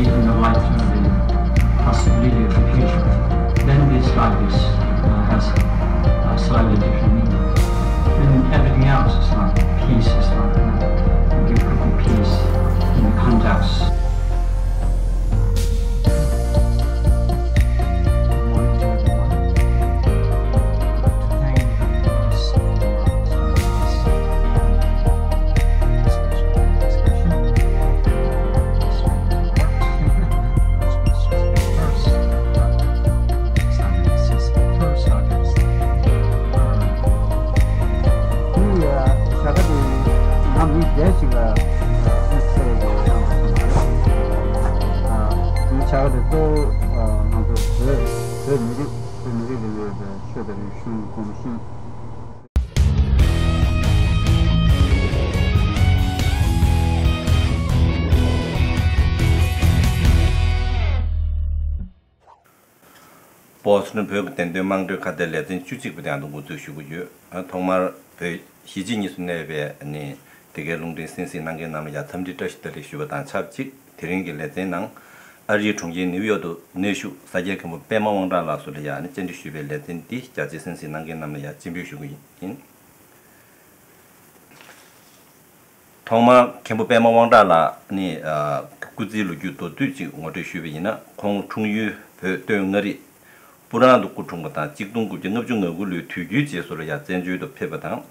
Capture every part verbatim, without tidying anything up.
in the light of the possibility of the future, then this life is, uh, has a slightly different meaning. And everything else is like peace, is like, uh, you could be peace in the context. བོད་ནི་བོད་ཀྱི་བདེན་དོན་དམངས་ཁྲོད་ཁ་གཏད་ལེ་ཚན་བཅུ་གཅིག་པ་དེ་ཡང་དུ་འགོ་འཛུགས་ཞུ་གི་ཡོད། ཐོག་མར་བོད་གཞིས་བྱེས་གཉིས་སུ་གནས་པའི་ནི་དེ་གའི་རླུང་འཕྲིན་གསན་གཟིགས་གནང་མཁན་རྣམས་ལ་ཡང་འཚམས་འདྲི་བཀྲ་ཤིས་བདེ་ལེགས་ཞུ་བ་དང་ཆབས་ཅིག་དེ་རིང་གི་ལེ་ཚན་ནང་ཨ་རིའི་གྲོང་ཁྱེར་ནིའུ་ཡོག་ཏུ་གནས་བཞུགས་ས་སྐྱའི་མཁན་པོ་པད་མ་དབང་གྲགས་ལགས་སུ་ལ་ཡང་ནི་བཅར་འདྲི་ཞུས་པའི་ལེ་ཚན་འདི་རྒྱ་ཆེའི་གསན་གཟིགས་གནང་མཁན་རྣམས་ལ་ཡང་སྤྱན་འབུལ་ཞུ་གི་ཡིན། ཐོག་མར་མཁན་པོ་པད་མ་དབང་གྲགས་ལགས་ནི་ཨ་སྐུ་ཚེའི་ལོ་རྒྱུས་མདོར་བསྡུས་ཅིག་ངོ་སྤྲོད་ཞུས་པ་ཡིན་ན། ཁོང་འཁྲུངས་ཡུལ་བོད་སྟོད་མངའ་རིས་སྤུ་རང་དུ་སྐུ་འཁྲུངས་པ་དང་། གཅིག་སྟོང་དགུ་བརྒྱ་ལྔ་བཅུ་ང་དགུ་ལོའི་དུས་འགྱུར་རྗེས་སུ་ལ་ཡང་བཙན་བྱོལ་དུ་ཕེབས་པ་དང་།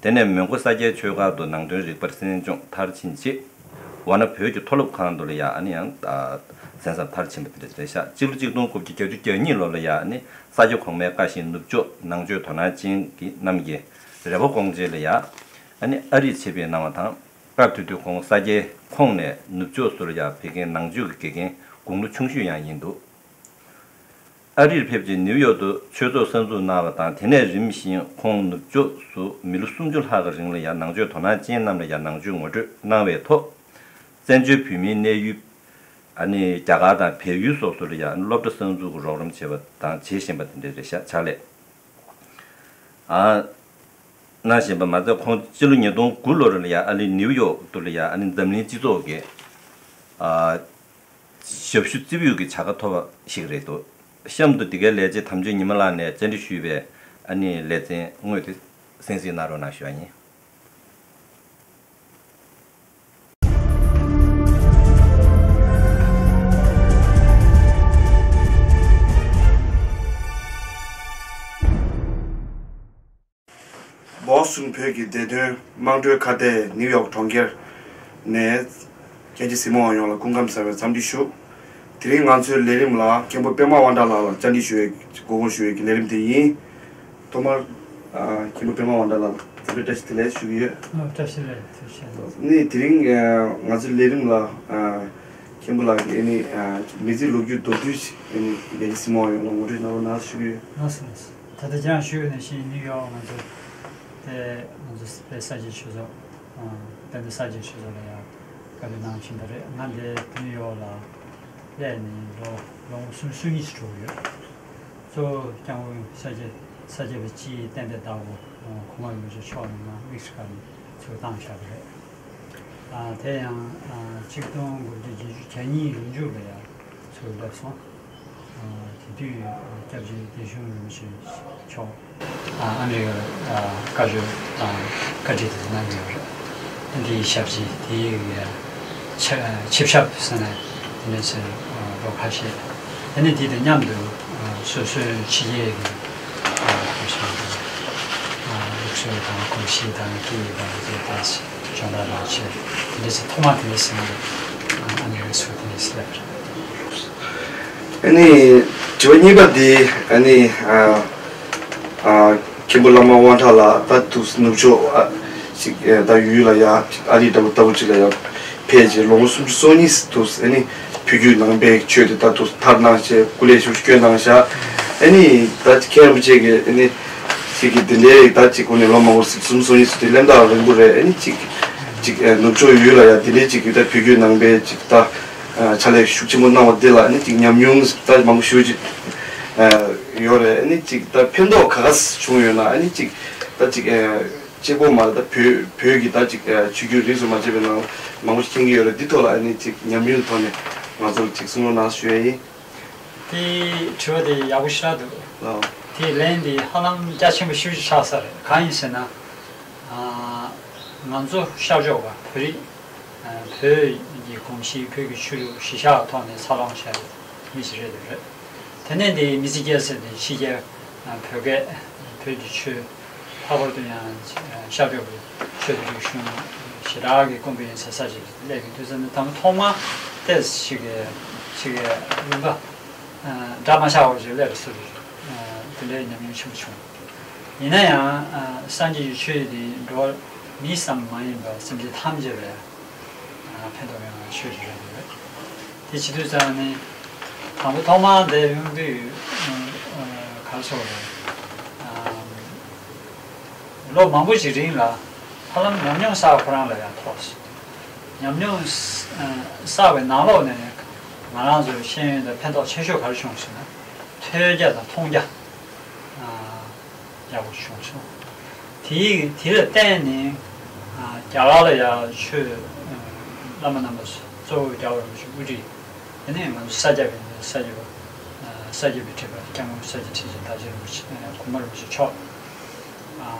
དེ་ནས་མོན་གྷོ་ས་སྐྱའི་ཆོས་སྒར་དུ་ནང་དོན་རིག་པར་གསན་སྦྱོང་མཐར་ཕྱིན་རྗེས། འོ་ན་བོད་ཀྱི་མཐོ་སློབ་ཁང་དུ་ལ་ཡང་ཨ་ནི་ཡང་ཨ་གསན་བསམ་མཐར་ཕྱིན་པ་དེ་འདྲ་རེད་ཤག་སྤྱི་ལོ་གཅིག་སྟོང་དགུ་བརྒྱ་བརྒྱད་ཅུ་གྱ་གཉིས་ལོ་ལ་ཡང་ཨ་ནི་ས་སྐྱ་གོང་མའི་བཀའ་བཞིན་ནུབ་ཕྱོགས་ནང་ཆོས་དོ་སྣང་ཅན་གྱི་རྣམ་རྒྱལ་རི་བོ་ཀོང་ཇེ་ལ་ཡང་ཨ་ནི་ཨ་རིར་ཆེད་ཕེབས་གནང་བ་དང་། སྐབས་དེ་དུས་ཁོང་ས་སྐྱའི་ཁོངས་ནས་ནུབ་ཕྱོགས་སུ་ལ་ཡང་ཕེབས་མཁན་ནང་ཆོས་ཀྱི་དགེ་རྒན་དགུང་ལོ་ཆུང་ཤོས་ཡང་ཡིན་འདུག་ཨ་རིར་ཕེབས་རྗེས་ནིའུ་ཡོག་ཏུ་ཆོས་ཚོགས་གསར་འཛུགས་གནང་བ་དང་། དེ་ནས་རིམ་བཞིན་ཁོང་ནུབ་ཕྱོགས་སུ་མི་ལོ་སུམ་ཅུ་ལྷག་གི་རིང་ལ་ཡང་ནང་ཆོས་དོ་སྣང་ཅན་རྣམས་ལ་ཡང་ནང་ཆོས་ངོ་སྤྲོད་གནང་བའི་ཐོག་བཙན་བྱོལ་བོད་མིའི་གནས་ཡུལ་ཨ་ནི་རྒྱ་གར་དང་བལ་ཡུལ་སོགས་སུ་ལ་ཡང་སློབ་གྲྭ་གསར་འཛུགས་ཀྱི་རོགས་རམ་བྱས་པ་དང་བྱེད་བཞིན་པ་དེ་འདྲ་རེད་ཤག་ཕྱག་ལས་ཨ་གནང་བཞིན་པ་མ་ཟད། ཁོང་སྤྱི་ལོ་ཉིས་སྟོང་དགུ་ལོར་ལ་ཡང་ཨ་ནི་ནིའུ་ཡོག་ཏུ་ལ་ཡང་ཨ་ནི་འཛམ་གླིང་སྤྱི་ཚོགས་ཀྱི་ཨ་ཞབས་ཞུ་རྩིབས་འོག་གི་བྱ་དགའ་ཐོབ་པ་ཞིག་རེད་འདུག་གཤམ་དུ་འདི་གའི་ལས་བྱེད་དམ་ཆོས་ཉི་མ་ལགས་ནས་བཅར་འདྲི་ཞུས་པའི་ཨ་ནི་ལེ་ཚན་དངོས་དེ་གསན་གཟིགས་གནང་རོགས་གནང་ཞུ་བ་ཡིན། བོ་སི་ཊོན་བོད་ཀྱི་བདེ་དོན་དམངས་ཁྲོད་ཁ་གཏད་ནིའུ་ཡོག་གྲོང་ཁྱེར་ནས་རྒྱལ་གཅེས་གཟིགས་མོ་བ་ཡོངས་ལ་སྐུ་ཁམས་བཟང་བའི་འཚམས་འདྲི་ཞུ། དེ་རིང་ང་ཚོའི་ལས་རིམ་ལ་མཁན་པོ་པད་མ་དབང་གྲགས་ལགས་ལ་བཅར་འདྲི་ཞུ་བའི་སྒོ་སྐོར་ཞུ་བའི་ལས་རིམ་དེ་ཡིན། ཐོག་མར་ཨ་མཁན་པོ་པད་མ་དབང་གྲགས་ལགས་ལ་འཚམས་འདྲི་བཀྲ་ཤིས་བདེ་ལེགས་ཞུ་གི་ཡོད། ཨ་བཀྲ་ཤིས་བདེ་ལེགས་ཐུགས་རྗེ་ཆེ། ནི་དེ་རིང་ཨ་ང་ཚོའི་ལས་རིམ་ལ་ཨ་མཁན་པོ་ལགས་ཀྱིས་ཨ་ནི་ཨ་མི་ཚེའི་ལོ་རྒྱུས་མདོར་བསྡུས་ཤིག་ཨ་ནི་རྒྱལ་གཅེས་གཟིགས་མོ་བ་ཡོངས་ལ་ངོ་སྤྲོད་གནང་རོགས་གནང་ཞུ་གི་ཡོད། ལགས་སོ་ལགས་སོ། ད་ལྟ་ཅང་ཞུས་ནང་བཞིན་ནིའུ་ཡོག་ང་ཚོ་དེ་ང་ཚོ་དཔལ་ས་སྐྱའི་ཆོས་ཚོགས་ཨ་དཔལ་ལྡན་ས་སྐྱའི་ཆོས་ཚོགས་ལ་ཡང་བཀའ་འདྲི་གནང་བཞིན་པ་རེད། ང་འདི་ནིའུ་ཡོག་ལ་སླེབས་ནས་ལོ་ལོ་ངོ་སུམ་ཅུ་སོ་གཉིས་ཤིག་འགྲོ་གི་ཡོད། གཙོ་བོ་སྐྱབས་མགོན་ས་སྐྱ་ས་སྐྱ་པའི་སྤྱི་བསྟན་པའི་བདག་པོ་གོང་མ་རིན་པོ་ཆེ་མཆོག་ནས་ང་དམིགས་སུ་བཀར་ནས་ཚུར་བཏང་བཞག་པ་རེད། ཨ་དེ་ཡང་ཨ་གཅིག་སྟོང་དགུ་བརྒྱ་བརྒྱད་ཅུ་གྱ་གཉིས་ལོ་མཇུག་ལ་ཡང་ཚུར་སླེབས་སོང་། ཨ་དེ་དུས་སྐྱབས་རྗེ་བདེ་ཆུང་རིན་པོ་ཆེ་མཆོག་ཨ་ཨ་མི་རི་ཀར་བཀའ་ཆོས་དང་བཀའ་ཁྲིད་དེ་གནང་གི་ཡོད་རེད། དེ་འདིའི་ཞབས་ཕྱི་དེའི་ཆེ་ཆིབས་ཞབས་ཟེར་ནས་དེ་ནས་ཚུར་ལོ་ཁ་ཤས། དེ་ནས་དེ་དང་མཉམ་དུ་སོ་སོའི་ཕྱི་རྒྱལ་གྱི་ལུགས་སྲོལ་དང་གོམས་གཤིས་དང་སྐད་ཡིག་དང་དེ་དང་སྦྱོང་བརྡར་གནང་བྱས། དེ་འདྲ་ཚེ་ཐོག་མ་དེ་འདྲ་ཟེར་ན་ཨ་ནི་རེ་ཚོ་དེ་འདྲ་ཟེར་ཡ་རེད། ཨ་ནི་དྲི་བ་གཉིས་པ་དེ་ཨ་ནི་ཨ་ཨ་མཁན་པོ་བླ་མ་དབང་གྲགས་ལགས་ད་དུ་ནུབ་ཕྱོགས་ཨ་ཞིག་ཨ་ད་ཡུལ་ལ་ཡ་ཨ་རི་འདྲ་པོ་ལྟ་བུ་ཅིག་ལ་ཡ་ཕེབས་རྗེས་ལོ་ངོ་སུམ་ཅུ་སོ་གཉིས་དུ་ཨ་ནི་བོད་བརྒྱུད་ནང་པའི་ཆོས་དེ་ད་དུ་མཐར་གནང་བྱས་སྐུ་ལས་ཤུགས་སྐྱོན་གནང་བཞག་ཨ་ནི་ད་མཁན་རིན་པོ་ཆེ་གིས་ཨ་ནི་ཅིག་གི་འདི་འདྲའི་ད་ཅིག་ཁོ་ནས་ལོ་མང་པོ་སུམ་ཅུ་སོ་གཉིས་སུ་དེ་གླེང་སྟེགས་རིང་པོ་རེད། ཨ་ནི་ཅིག་ཅིག་ཨ་ནུབ་ཕྱོགས་ཡུལ་ལ་ཡ་འདི་འདྲའི་ཅིག་གི་ད་བོད་བརྒྱུད་ནང་པའི་ཅིག་ད་ཨ་ཕྱག་ལས་ཤུགས་ཆེན་པོ་གནང་བ་འདི་ལ་ཨ་ནི་ཅིག་ཉམས་མྱོང་ད་མང་པོ་ཞེ་པོ་ཅིག་ཨ་ཡོད་རེད། ཨ་ནི་ཅིག་ད་ཕན་ཐོགས་ག་ག་བྱུང་ཡོད་ན། ཨ་ནི་ཅིག་ད་ཅིག་ཨ་གཅིག་པོ་མ་རེད། ད་བོད་བོད་ཀྱི་ད་ཅིག་ཨ་ཆོས་བརྒྱུད་རིས་སུ་མ་ཆད་པའི་ནང་མང་པོ་ཞིག་མཁྱེན་གྱི་ཡོད་རེད། འདི་ཐོག་ལ་ཨ་ནི་ཅིག་ཉམས་མྱོང་ཐོག་ནས་ ང་ཚོར་ཅིག་གསུང་རོགས་གནང་ཞུ་ཡས་ཡིན། དེའི་དྲི་བ་དེ་ཡག་པོ་ཞེ་དྲག་འདུག་ལགས། དེའི་ལན་དེ་ཧ་ལམ་རྒྱ་ཆེན་པོ་ཞེ་པོ་ཅིག་ཆགས་ས་རེད། གང་ཡིན་ཟེར་ན། ཨ། ང་ཚོ་ཤར་ཕྱོགས་པ་བོད་རིགས། ཨ། བོད་ཀྱི་གོམས་གཤིས། བོད་ཀྱི་ཆོས་ལུགས་གཞིར་བཞག་ཐོག་ནས་འཚར་ལོངས་བྱས་པའི་མི་ཞིག་རེད་འདུག་རེད། དེ་ནས་འདི་མི་ཚེ་སྐྱེལ་ཟེར་ནས་ཕྱི་རྒྱལ། ཨ། བོད་སྐད། བོད་ཀྱི་ཆོས། ལྷག་པར་དུ་ཡང་ཤར་ཕྱོགས་ཀྱི་ཆོས་དང་རིག་གཞུང་ཞེ་དྲག་གི་དཀོན་པོ་ཡིན་ས་ས་ཅིག་སླེབས་ཡོང་དུས་ཙམ་ནས། དང་པོ་ཐོག་མ་ཏོག་ཙམ་ཞིག་གི་ཞིག་གི་ལུང་པ་འདྲ་མ་ཆགས་པ་ཞིག་སླེབས་སོང་། དེ་འདྲའི་ཉམས་མྱོང་ཆེན་པོ་བྱུང་། ཡིན་ན་ཡང་སངས་རྒྱས་ཀྱི་ཆོས་དེ་འགྲོ་བ་མི་ཙམ་མ་ཡིན་པར་སེམས་ཅན་ཐམས་ཅད་ལ་ཕན་ཐོགས་ཡོང་བའི་ཆོས་ཤིག་རེད་འདུག་དེ་བྱེད་དུས་ཙམ་ནས་དང་པོ་ཐོག་མར་འདིར་ཡོང་དུས། ཨ། ག་རེ་ཟེར་དགོས་རེད། ཨ། ལོ་མང་པོ་ཞིག་རིང་ལ་ཧ་ལམ་ཉམས་མྱོང་བསགས་པ་ཁོ་རང་ལ་ཡང་ཐོགས། ཉམས་མྱོང་བསགས་པའི་ནང་ལོགས་ནས་ང་རང་ཚོའི་ཤེས་ཡོན་དང་ཕན་ཐོགས་ཆེ་ཤོས་ག་རེ་བྱུང་ཟེར་ན། ཐོས་རྒྱ་དང་མཐོང་རྒྱ། ཨ། ཡག་པོ་བྱུང་སོང་། དེའི་དེ་ལ་བརྟེན་ནས། ཨ། རྒྱ་གར་ལ་ཡང་ཆོས། ཨ། བླ་མ་རྣམ་པ་གཙོ་བོ་རྒྱལ་བ་རིན་པོ་ཆེ་དབུ་ཁྲིད། དེ་ནས་ང་ཚོ་ས་སྐྱ་པའི་ས་སྐྱ་པ། ཨ། ས་སྐྱ་པའི་ཁྲི་པ་སྐྱབས་མགོན་ས་སྐྱ་ཁྲི་ཆེན་རྡོ་རྗེ་རིན་པོ་ཆེ། ཨ། གོང་མ་རིན་པོ་ཆེ་མཆོག་ཨ།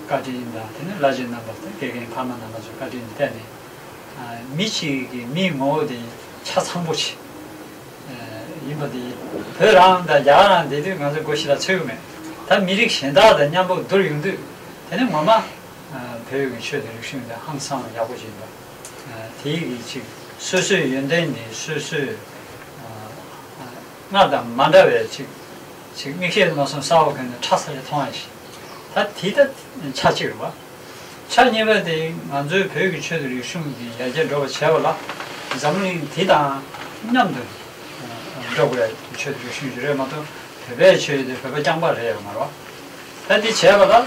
བཀའ་དྲིན་དང་། དེ་ནས་བླ་ཆེན་རྣམ་པ་དང་། དགེ་རྒན་ཕ་མ་རྣམ་པ་ཚོའི་བཀའ་དྲིན་ལ་བརྟེན་ནས། ཨ། མི་གཅིག་གི་མིའི་ངོ་བོ་དེ་ཆ་ཚང་པོ་ཞིག་ཨ། ཡིན་པ་དེ། བོད་རང་དང་རྒྱ་གར་རང་བསྡད་དུས་ང་ཚོ་མགོ་ཞེ་དྲག་ཚོད་ཀྱི་མེད། ད་མི་རིགས་གཞན་དག་དང་མཉམ་པོ་བསྡུར་ཡོང་དུས། དེ་ནི་ངོ་མ། ཨ། བོད་ཀྱི་ཆོས་དང་རིག་གཞུང་དེ་ཧང་སང་ཡག་པོ་ཅིག་ཡིན་པ། ཨ། དེའི་གི་ཅིག་སོ་སོའི་ཡོན་ཏན་དེ་སོ་སོའི། ཨ། ཨ། སྔར་དང་མ་འདྲ་བའི་ཅིག་ཅིག་མིག་ཤེས་མནོ་བསམ་གསར་པ་གང་ནས་ཁྲ་ས་ལས་མཐོང་ཡ་ཞིག་ད་དེ་ད་ཆ་གཅིག་རེད་པ། ཆ་གཉིས་པ་དེ་ང་ཚོའི་བོད་ཀྱི་ཆོས་དང་རིག་གཞུང་གི་ཡར་རྒྱས་འགྲོ་བ་བྱས་པ་ལ། འཛམ་གླིང་དེ་དང་མཉམ་དུ་འགྲོ་དགོས་ཡ་ཆོས་དང་རིག་གཞུང་ཞིག་རེད་མ་གཏོགས། བོད་པའི་ཆོས་དེ་བོད་པ་རྐྱང་པ་རེད་ཡོད་མ་རེད་པ། ད་དེ་བྱས་པ་ལ།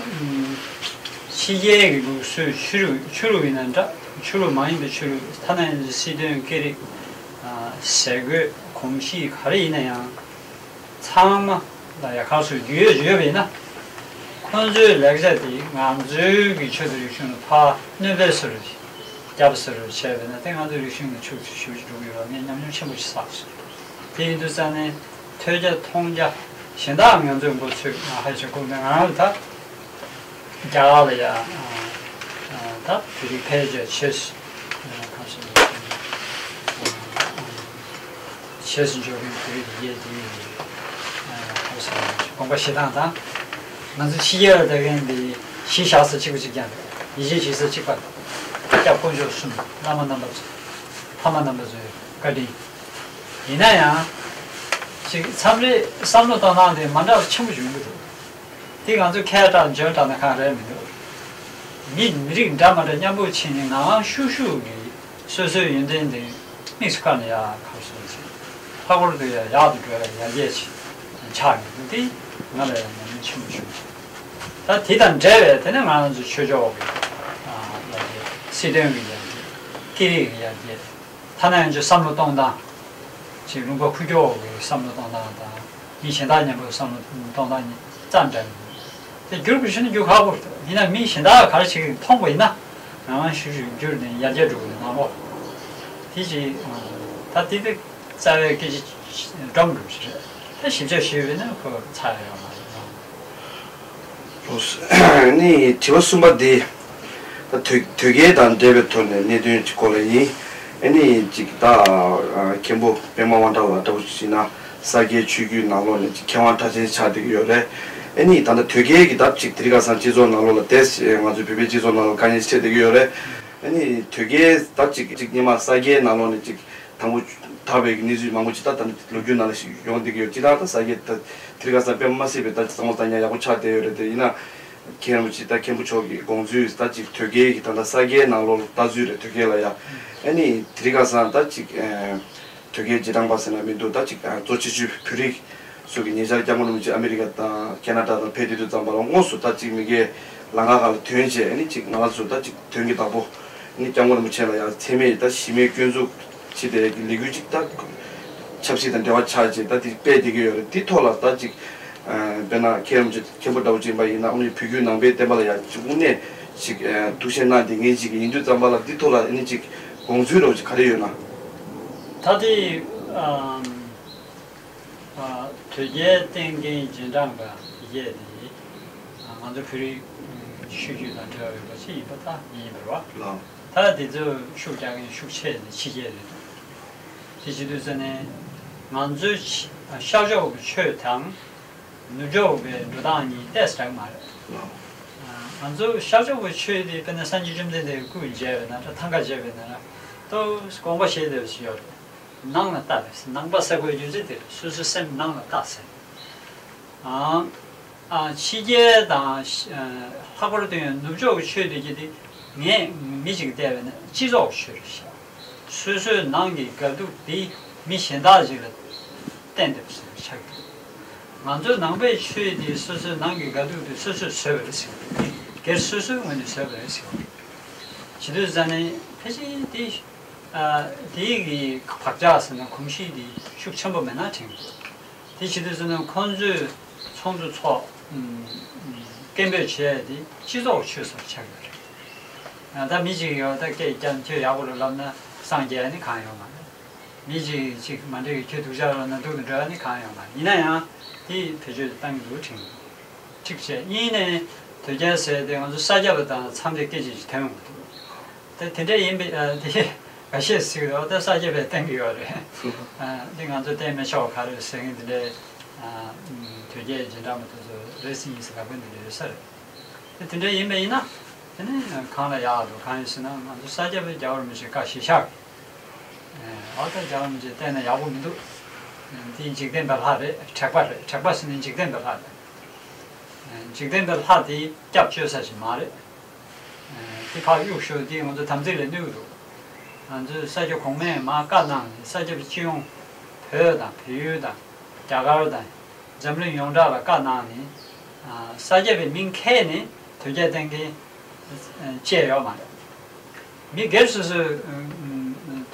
ཕྱི་རྒྱལ་གྱི་ལུགས་སྲོལ། ཆོས་ལུགས། ཆོས་ལུགས་ཡིན་ན་འདྲ། ཆོས་ལུགས་མ་ཡིན་པའི་ཆོས་ལུགས། ཐ་ན་ཡང་སྲིད་དོན། སྐད་རིགས། ཟས་གོས། གོམས་གཤིས་ག་རེ་ཡིན་ན་ཡང་། ཚང་མ་ལ་ཡ་ག་རེ་ཟེར། རྒྱུས་ཡོད་ཡོད་པ་ཡིན་ན། ཁོང་ཚོའི་ལེགས་ཆ་དེ་ང་ཚོའི་གི་ཆོས་དང་རིག་གཞུང་ལ་ཕར་གནོད་པའི་བཟོ་འདྲ་ཞིག་རྒྱབ་བཟོ་འདྲ་བྱས་པ་ཡིན་ན། དེ་ང་ཚོའི་རིག་གཞུང་ལ་ཤུགས་ཆེ་ཞེ་པོ་ཅིག་འགྲོ་གི་ཡོད་པ་ངས་ཉམས་མྱོང་ཆེན་པོ་ཞིག་བསགས་སོང་། དེ་ཡིན་དུས་ཙང་ནས་ཐོས་རྒྱ་མཐོང་རྒྱ་གཞན་དག་ང་ཚོའི་མགོ་ཚོས། ང་ཧ་ཅང་ཁུངས་ལྡན། ང་རང་ལ་ད། རྒྱ་གར་ལ་ཡ། ཨ། ཨ། ད་བོད་རིགས་ཕལ་ཆེར་ཆེས། ཨ། ག་རེ་ཟེར། ཨ། ཆེས་འཇོག་མཁན་བོད་རིགས་ཡས་དེ། ཨ། ག་རེ་ཟེར། དགོངས་པ་བཞེས་སྟངས་དང་། ང་ཚོ་ཕྱི་རྒྱལ་ལ་བསྡད་མཁན་དེ་གཞིས་བཞག་ས་གཅིག་པ་གཅིག་རྐྱང་རེད། ཡིད་ཆེས་བྱེད་ས་གཅིག་པ། སྐྱབས་དཀོན་མཆོག་གསུམ། བླ་མ་རྣམ་པ་ཚོ། ཕ་མ་རྣམ་པ་ཚོའི་བཀའ་དྲིན། ཡིན་ན་ཡང་། ཅིག་མཚམས་རེ་བསམ་བློ་གཏོང་སྟངས་དེ་མ་འདྲ་བ་ཆེན་པོ་ཡོང་གི་འདུག་དེ་ང་ཚོས་ཁས་བླངས་འཇོན་དྲགས་ན་གང་རེད་མི་འདུག་མི་མི་རིགས་འདྲ་མ་འདྲ་མཉམ་པོ་ཕྱིན་ནས་ངང་ངང་ཤུགས་ཤུགས་ཀྱིས་སོ་སོའི་ཡོན་ཏན་དེ་དམིགས་སུ་བཀར་ནས་ཡར་ཁ་སོ་ཅིག་ལྷག་པར་དུ་ཡར་ཡག་ཏུ་འགྲོ་ཡ་ཡར་རྒྱས་ཆགས་ཡོང་དུས། དེ་ང་ལ་ཡང་ཉམས་མྱོང་ཆེན་པོ་བྱུང་། ད་དེ་དང་འབྲེལ་བའི་དེ་ནས་ང་རང་ཚོའི་ཆོས་ཕྱོགས་ཀྱི་ཡར་རྒྱས། སྲིད་དོན་གྱི་ཡར་རྒྱས། སྐད་རིགས་ཀྱི་ཡར་རྒྱས། ཐ་ན་ཡང་ཅིག་བསམ་བློ་གཏོང་སྟངས། ཅིག་ལུང་པ་ཁུག་ཀྱོག་གི་བསམ་བློ་གཏོང་སྟངས་དང་། མི་གཞན་དག་མཉམ་པོ་བསམ་བློ་གཏོང་སྟངས་གཉིས་རྩ་འདྲ་མི་འདུག་དེ་བསྒྱུར་དགོས་ཤེས་ན་བསྒྱུར་ཁག་པོ་རེད། ཡིན་ན་མི་གཞན་དག་ག་རེ་བྱེད་ཀྱི་མཐོང་པ་ཡིན་ན། ང་རང་ཤུགས་ཤུགས་བསྒྱུར་ནས་ཡར་རྒྱས་འགྲོ་དགོས་ནང་ལོགས། དེ་ཅིག་ད་དེ་དེ་རྩ་བའི་སྐད་ཆ་སྒྲོམ་སྒྲོམ་ཞིག་རེད། ད་ཞིབ་ཆ་ཞུས་པ་ཡིན་ན་ཁོ་ཚར་ཡོད་མ་རེད། ནི་དྲི་བ་གསུམ་པ་འདི། ད་དོལ་དོལ་རྒྱལ་དང་འབྲེལ་བའི་ཐོག་ནས་གནད་དོན་གྱི་སྐོར་ལ་ཡིན། ཨ་ནི་ཅིག་ད་མཁན་པོ་པད་མ་དབང་གྲགས་ལགས་འདྲ་བོ་ཞིག་ན་ས་སྐྱའི་ཆོས་བརྒྱུད་ནང་ལོགས་ནས་ཅིག་མཁས་དབང་གྲགས་ཅན་ཆགས་བསྡད་ཀྱི་ཡོད་རེད། ཨ་ནི་ད་ལྟ་དོལ་རྒྱལ་གྱི་ད་ཅིག་དེ་རིང་ཁ་སང་སྤྱི་ཚོགས་ནང་ལོགས་ལ་དེ་ང་ཚོའི་བོད་པའི་སྤྱི་ཚོགས་ནང་ལ་དཀའ་ངལ་འཕྲད་བསྡད་ཀྱི་ཡོད་རེད། ཨ་ནི་དོལ་རྒྱལ་ད་ཅིག་ཅིག་སྔོན་མ་ས་སྐྱའི་ནང་ལོགས་ནས་ཅིག་དང་པོ་དར་བའི་གནས་ཚུལ་མང་པོ་ཅིག་ད་ད་ལོ་རྒྱུས་ནང་ལ་ཞིག་ཡོང་བསྡད་ཀྱི་ཡོད། སྤྱིར་བཏང་ད་ས་སྐྱའི་ད་དེ་རིང་ཁ་སང་དཔེ་མ་སྲིད་པའི་ད་བསམ་བློ་གཏོང་ཡ་ཡག་པོ་ཆགས་བསྡད་ཡོད་རེད། དེ་ཡིན་ན་མཁན་རིན་པོ་ཆེ་ད་མཁན་པོ་མཆོག་གི་དགོངས་ཚུལ་ད་ཅིག་དོལ་རྒྱལ་གྱི་ད་ལྟ་ས་སྐྱའི་ནང་ལོགས་ལྟ་ཚུལ་རེད། དོལ་རྒྱལ་ལ་ཡ། ཨ་ནི་དེ་རིང་ཁ་སང་ད་ཅིག་ཨ་དོལ་རྒྱལ་རྗེས་འབྲང་པ་ཟེར་ན་མི་འདུག་ད་ཅིག་ཨ་གཙོ་ཆེ་ཤོས་བོད་རིགས་ཚོ་གི་ཉེ་ཆར་སྐྱབས་མགོན་རིན་པོ་ཆེ་ཨ་མི་རི་ཀ་དང་ཁེ་ན་ཌ་དང་ཕེབས་བསྡད་དུས་ཙམ་པ་ལ་དངོས་སུ་ད་ཅིག་མི་སྒེར་ལམ་ཁ་ཁག་ལ་ཐོན་བྱས། ཨ་ནི་ཅིག་ང་རང་ཚོ་ད་ཅིག་དོན་གྱི་བདག་པོ། ཨ་ནི་སྐྱབས་མགོན་རིན་པོ་ཆེ་ལ་ཡང་མཚན་སྨད་ད་གཞི་མེད་སྐྱོན་འཛུགས་བྱས་ཏེ་ལས་འགུལ་ཅིག་ད་ཆབ་སྲིད་དང་འབྲེལ་བ་ཆགས་བྱས་ད་དེ་སྤེལ་བསྡད་ཀྱི་ཡོད་རེད། དེ་ཐོག་ལ་ད་ཅིག་ཨ་དཔེར་ན་མཁན་རིན་པོ་ཆེ་མཁན་པོ་འདྲ་བོ་ཅིག་ཡིན་པ་ཡིན་ན། ཨ་ནི་བོད་བརྒྱུད་ནང་པའི་བསྟན་པ་ལ་ཡང་ཅིག་དངོས་གནས་ཅིག་ཨ་ཐུགས་ཞེན་གནང་བསྡད་མཁན་ཅིག་ཡིན་དུས་ཙམ་པ་ལ་དེ་ཐོག་ལ་ཨ་ནི་ཅིག་དགོངས་ཚུལ་འདྲ་བོ་ཅིག་ག་རེ་ཡོད་ན། ད་ ད་དེ་ཨམ་ཨ་དོལ་རྒྱལ་བསྟེན་མཁན་རྗེས་འབྲང་པ་ཡས་དེ་ང་ཚོ་བོད་རིགས་ཤུལ་རྒྱུད་དང་འབྲེལ་བ་ཡོད་པ་ཞིག་ཡིན་པ་ད་ཡིན་པ་རེད་བ། ལགས། ད་དེ་ཚོ་ཤུགས་རྒྱག་མཁན་ཤུགས་ཆེ་ནས་ཕྱི་རྒྱལ་རེད་འདུག་དེ་བྱེད་དུས་ཙ་ནས་ང་ཚོའི་ཤར་ཕྱོགས་ཀྱི་ཆོས་དང་ནུབ་ཕྱོགས་ཀྱི་འགྲོ་སྟངས་གཉིས་ཏོག་ཙམ་འདྲ་གི་མ་རེད། ལགས། ང་ཚོ་ཤར་ཕྱོགས་ཀྱི་ཆོས་དེ་དཔེར་ན་སངས་རྒྱས་བཅོམ་ལྡན་འདས་ཀྱི་སྐུ་མཇལ་བའི་ནང་འདྲ་ཐང་ག་མཇལ་བའི་ནང་འདྲ་ཏོག་ཙམ་དགོངས་པ་བཞེས་བསྡད་པ་ཞིག་ཡོད་རེད། ནང་ལ་ལྟ་རེད། ནང་པ་ཟེར་དགོས་རྒྱུ་མཚན་དེ་རེད། སོ་སོའི་སེམས་ནང་ལ་ལྟ་ཟེར། ཨང་། ཨ་ཕྱི་རྒྱལ་དང་ཤ་ཨ་ལྷག་པར་དུ་ཡང་ནུབ་ཕྱོགས་ཀྱི་ཆོས་དེ་གྱད་དེ་ངས་མི་གཅིག་བལྟས་པ་ན་སྤྱི་ཚོགས་ཆོས་རེད་ཤག་སོ་སོའི་ནང་གི་དགའ་སྡུག་དེ་མི་གཞན་དག་ཅིག་ལ་བརྟེན་བསྡད་པ་ཆགས་ཀྱི་འདུག་ང་ཚོའི་ནང་པའི་ཆོས་དེ་སོ་སོའི་ནང་གི་དགའ་སྡུག་དེ་སོ་སོས་བཟོས་པ་རེད་ཟེར་གྱི་འདུག་སྒེར་སོ་སོའི་ངོས་ནས་བཟོས་པ་རེད་ཟེར་གྱི་འདུག་བྱེད་དུས་ཙ་ནས་ཕལ་ཆེར་དེ་ཨ་དེ་གི་བག་ཆགས་ཟེར་ན་གོམས་གཤིས་དེ་ཤུགས་ཆེན་པོ་མེད་ན་དྲན་གྱི་འདུག་དེ་བྱེད་དུས་ཙམ་ན་ཁོང་ཚོས་ཚོགས་འདུ་ཚོགས། ཨུམ། སྐད་འབོད་བྱས་ཏེ་སྤྱི་ཚོགས་ཆོས་སུ་ཆགས་ཡོད་རེད། ད་མི་གཅིག་ཡོད་ད་སྐད་རྒྱབ་ཁྱོད་ཡག་པོ་རེད་ལབ་ན་སངས་རྒྱས་ནི་གང་ཡོད་མ་རེད། མི་གཅིག་གཅིག་མ་འགྲིག་ཁྱོད་སྡུག་ཅག་ལབ་ན་སྡུག་ཏུ་འགྲོ་ཡ་ནི་གང་ཡོད་མ་རེད། ཡིན་ན་ཡང་དེ་བེད་སྤྱོད་བཏང་གི་འདུག་དྲན་གྱི་འདུག་འགྲིག་བྱས་གཉིས་ནས་དོལ་རྒྱལ་ཟེར་ཏེ་ང་ཚོ་ས་སྐྱ་པ་དང་འཚམས་ཏེ་སྐད་ཆ་ཞིག་ཐོན་ཡོང་གི་འདུག་དེ་དེ་འདྲ་ཡིན་པའི་ཨ་དེ་འགའ་ཤས་ཟེར་གི་འདུག་ད་ས་སྐྱ་པས་བསྟན་གི་ཡོད་རེད། ཨ་འདི་ང་ཚོ་བསྟན་མི་ཆོག་ག་རེ་ཟེར་མཁན་དེ་འདྲའི་ཨ་དོལ་རྒྱལ་རྗེས་འབྲང་པ་དེ་ཚོ་རེ་ཟིན་ཡིན་ཟེར་ལབ་མཁན་དེ་འདྲ་ཡོད་ས་རེད། དེ་དེ་འདྲ་ཡིན་པ་ཡིན་ན་དེ་ནི་གང་ལ་ཡག་འདུག་གང་ཡིན་ཟེར་ན་ང་ཚོ་ས་སྐྱ་པས་རྒྱལ་བ་རིན་པོ་ཆེ་བཀའ་བཞིན་བཞག་གི་ཨ་ད་རྒྱལ་བ་རིན་པོ་ཆེ་བསྟན་ན་ཡག་པོ་མི་འདུག་འདི་འཇིག་རྟེན་པའི་ལྷ་རེད། དྲེགས་པ་རེད། དྲེགས་པ་ཟེར་ན་འཇིག་རྟེན་པའི་ལྷ་རེད། འཇིག་རྟེན་པའི་ལྷ་དེ་སྐྱབས་བཅོལ་ས་ཞིག་མ་རེད། དེ་ཕར་གཡུག་ཞོག་དེ་ང་ཚོ་དམ་ཚིག་ལ་གནོད་ཀྱི་འདུག་ང་ཚོའི་ས་སྐྱ་གོང་མས་མར་བཀའ་གནང་ནས་ས་སྐྱ་པའི་སྤྱི་ཡོངས་བོད་དང་བལ་ཡུལ་དང་རྒྱ་གར་དང་འཛམ་གླིང་ཡོངས་གྲགས་ལ་བཀའ་གནང་ནས་ས་སྐྱ་པའི་མིང་ཁྱེར་ནས་དོལ་རྒྱལ་བསྟེན་མཁན་བཅས་ཡོད་མ་རེད། མི་སྒེར་སོ་སོས་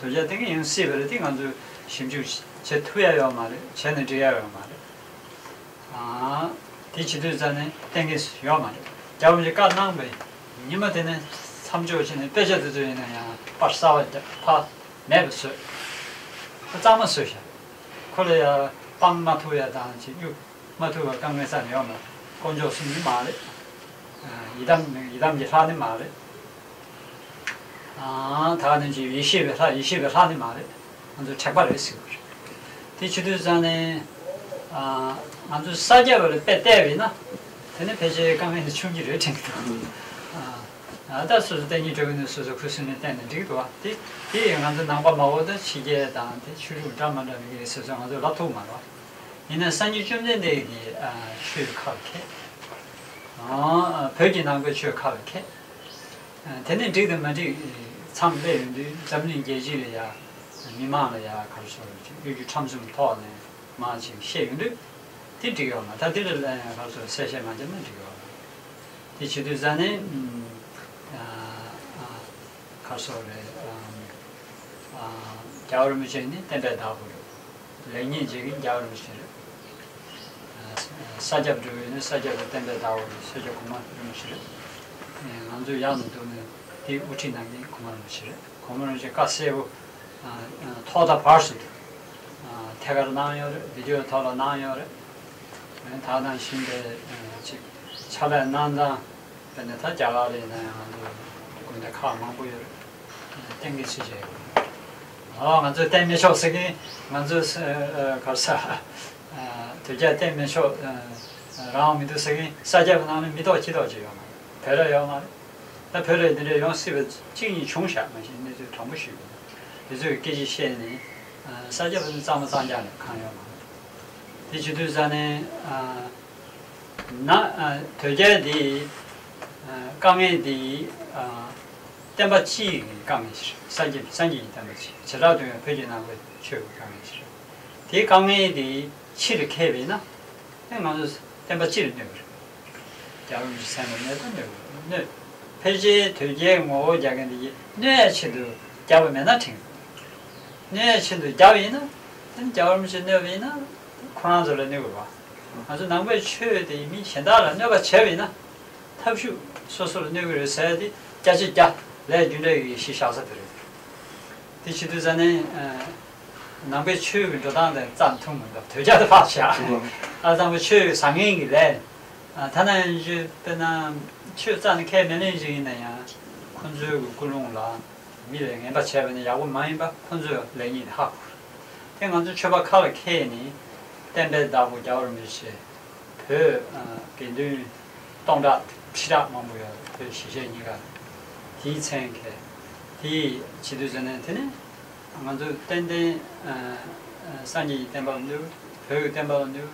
དོལ་རྒྱལ་བསྟེན་མཁན་ཡང་སྲིད་པ་རེད། དེ་ང་ཚོས་ཞིབ་འཇུག་བྱེད་ཐུབ་ཡ་ཡོད་མ་རེད། བྱས་ནས་འགྲིག་ཡ་ཡོད་མ་རེད། ཨ། དེ་བྱེད་དུས་ཙ་ནས་གཏན་འཁེལ་ཡོད་མ་རེད། རྒྱལ་བ་རིན་པོ་ཆེས་བཀའ་གནང་བའི་ཉི་མ་དེ་ནས་མཚམས་འཇོག་བྱས་ནས་དཔེ་ཆ་དེ་ཚོ་ཡིན་ན་ཡང་པར་གསར་པ་རྒྱག་ཕ་མེད་པ་བཟོས། ཁོ་གཙང་མ་བཟོས་ཤག་ཁོ་ལ་ཡ་སྤང་མ་ཐུབ་ཡ་དང་ཅིག་གཡུག་མ་ཐུབ་པ་དཀའ་ངལ་རྩ་ནས་ཡོད་མ་རེད། དཀོན་མཆོག་གསུམ་ནི་མ་རེད། ཡི་དམ་ཡི་དམ་གྱི་ལྷ་ནི་མ་རེད། ཨ། ད་ག་ནང་བཞིན་ཡེ་ཤེས་པའི་ལྷ་ཡེ་ཤེས་པའི་ལྷ་ནི་མ་རེད། ང་ཚོ་དྲེགས་པ་རེད་ཟེར་བ་རེད། དེ་བྱེད་དུས་ཙང་ནས་ཨ། ང་ཚོ་ས་སྐྱ་པ་ལ་དཔེ་བལྟས་པ་ཡིན་ན་དེ་ནི་ཕལ་ཆེར་དཀའ་ངལ་འདི་ཆུང་གི་རེད་དྲན་གྱི་འདུག་ཨ། ད་སོ་སོ་བསྟེན་གཉིས་གྲོལ་གྱི་ནི་སོ་སོ་ཁུ་སིམ་ནས་བསྟེན་ནས་འགྲིག་འདུག་དེ་དེ་ཡང་ང་ཚོ་ནང་པ་མ་འོ་ད་ཕྱི་རྒྱལ་དང་དེ་ཆོས་ལུགས་འདྲ་མ་འདྲ་མི་གི་རེད་ཟེར་ཚོད་ང་ཚོ་ལབ་ཐུབ་མ་རེད། ཡིན་ན་སངས་རྒྱས་བཅོམ་ལྡན་འདས་ཀྱི་ཨ། ཆོས་ཁ་ལ་མཁས། ཨ། བོད་ཀྱི་ནང་པའི་ཆོས་ཁ་ལ་མཁས། དེ་ནས་འགྲིག་དང་མ་འགྲིག་མཚམས་སླེབས་ཡོང་དུས་འཛམ་གླིང་རྒྱལ་སྤྱི་ལ་ཡ་མི་མང་ལ་ཡ་ག་རེ་ཟེར་གཡོ་སྒྱུ་ཁྲམ་གསུམ་ཐོག་ནས་མང་ཆེ་བཤད་ཡོང་དུས་དེ་འགྲིག་ཡོད་མ་ད་དེ་ལ་ལན་ག་རེ་ཟེར་གསལ་བཤད་མ་བྱས་ན་འགྲིག་ཡོད་མ་དེ་བྱེད་དུས་ཙ་ནས་ག་རེ་ཟེར་རེད། རྒྱལ་བ་རིན་པོ་ཆེ་ནི་བསྟན་པའི་བདག་པོ་རེད། ལེགས་ཉེས་འབྱེད་མཁན་རྒྱལ་བ་རིན་པོ་ཆེ་རེད། ས་སྐྱ་འགྲོ་བའི་ནི་ས་སྐྱ་པའི་བསྟན་པའི་བདག་པོ་རེད། ས་སྐྱ་གོང་མ་རིན་པོ་ཆེ་རེད། ང་ཚོའི་ཡག་ནས་འདུག་ནས་དེའི་དབུ་ཁྲིད་གནང་མཁན་གོང་མ་རིན་པོ་ཆེ་རེད། གོང་མ་རིན་པོ་ཆེ་བཀའ་གསལ་པོ་ཐོག་མཐའ་བར་གསུམ་དུ་ཐད་ཀར་གནང་ཡོད་རེད། བི་ཌི་ཡོ་ཐོག་ལ་གནང་ཡོད་རེད། ད་ནང་བཞིན་པའི་ཅིག་ཕྱག་ལས་གནང་སྟངས། དཔེར་ན་ད་རྒྱ་གར་ལ་ཡིན་ན་ཡང་ང་ཚོ་དགོན་སྡེ་ཁག་མང་པོ་ཡོད་རེད། བསྟེན་མཁན་སུ་ཞིག་ཡོད་རེད། ཨོ་ང་ཚོས་བསྟེན་མི་ཆོག་ཟེར་མཁན་ང་ཚོས་ག་རེ་ཟེར། དོལ་རྒྱལ་བསྟེན་མི་ཆོག་རང་དབང་མི་འདུག་ཟེར་མཁན་ས་སྐྱ་པའི་ནང་ནས་མི་ཐོག་ཁྱི་ཐོག་ཅིག་ཡོད་མ་རེད། བོད་ར་ཡོད་མ་རེད། ད་བོད་ར་འདི་འདྲ་ཡོང་སྲིད་པ་གཅིག་གཉིས་བྱུང་ཤག་མ་གཞི་གནས་ཚུལ་དྲང་པོ་ཞུས་པ་དེ་ཚོས་སྐད་ཆ་བཤད་ནས་ས་སྐྱ་པ་ཚོ་གཙང་མ་གཙང་རྐྱང་ནས་གང་ཡོད་མ་རེད། དེ་བྱེད་དུས་ཙ་ནས། ན། དོལ་རྒྱལ་འདི། དཀའ་ངལ་འདི། བསྟན་པ་སྤྱི་ཡི་དཀའ་ངལ་ཞིག་སངས་རྒྱས་སངས་རྒྱས་ཀྱི་བསྟན་པ་སྤྱི་བྱེ་བྲག་ཏུ་ཡང་བོད་ཀྱི་ནང་པའི་ཆོས་ཀྱི་དཀའ་ངལ་ཞིག་རེད། དེའི་དཀའ་ངལ་འདི་སྤྱི་ལ་ཁེལ་བས་ན། ཨེ་ང་ཚོ་བསྟན་པ་སྤྱི་ལ་གནོད་པ་རེད། རྒྱལ་བ་རིན་པོ་ཆེ་མཚན་པ་གནོད་ད་གནོད་གནོད། ཕལ་ཆེར་དོལ་རྒྱལ་ངོ་རྒོལ་རྒྱག་མཁན་འདི་གནོད་ཡ་ཆེད་དུ་རྒྱབ་པ་མེད་ན་དྲན། གནོད་ཡ་ཆེད་དུ་རྒྱབ་ཡིན་ན། ཨེ་རྒྱལ་བ་རིན་པོ་ཆེ་གནོད་པ་ཡིན་ན། ཁོ་རང་ཚོ་ལ་གནོད་དགོས་པ། ང་ཚོ་ནང་པའི་ཆོས་དེ་མི་གཞན་དག་ལ་གནོད་པ་བྱས་པ་ཡིན་ན། ཐབས་ཤུགས་སོ་སོ་ལ་གནོད་ཀྱི་རེད་ཟེར་ཏེ་བརྒྱ་ཆ་བརྒྱ་ལས་རྒྱུ་འབྲས་ཀྱི་གཞི་བཞག་ས་དེ་རེད། དེ་བྱེད་དུས་ཙ་ནས། ནང་པའི་ཆོས་ཀྱི་འགྲོ་སྟངས་དེ་རྩ་ནས་མཐུན་མི་འདུག་དོལ་རྒྱལ་དུ་ཕར་བཞག་ཨ་ཙང་པའི་ཆོས་བཟང་ངན་གྱི་ལས། ཨ་ཐ་ན་ཡང་ཆོས་དཔེར་ན་ཆོས་རྩ་ནས་ཁས་མི་ལེན་ཞིག་ཡིན་ན་ཡང་ཁོ་ཚོའི་གི་ཀུན་སློང་ལ་མི་ལ་ངན་པ་བྱས་པ་ནི་ཡག་པོ་མ་ཡིན་པ་ཁོ་ཚོའི་ལེགས་ཉེས་དེ་ཧ་གོ། དེ་ང་ཚོ་ཆོས་པ་ཁ་ལ་ཁེལ་ནས་བསྟན་པའི་བདག་པོ་རྒྱལ་བ་རིན་པོ་ཆེ། བོད་ཨ་དགེ་འདུན་སྟོང་ཕྲག་ཁྲི་ཕྲག་མང་པོ་ཡོད། བོད་གཞིས་བྱེས་གཉིས་ཀ། དེའི་མཚན་གལ། དེའི་བྱེད་དུས་ཟེར་ནས་དེ་ནི་ང་ཚོ་ཏན་ཏན་ཨ་ཨ་སངས་རྒྱས་ཀྱི་བསྟན་པ་ལ་གནོད། བོད་ཀྱི་བསྟན་པ་ལ་གནོད།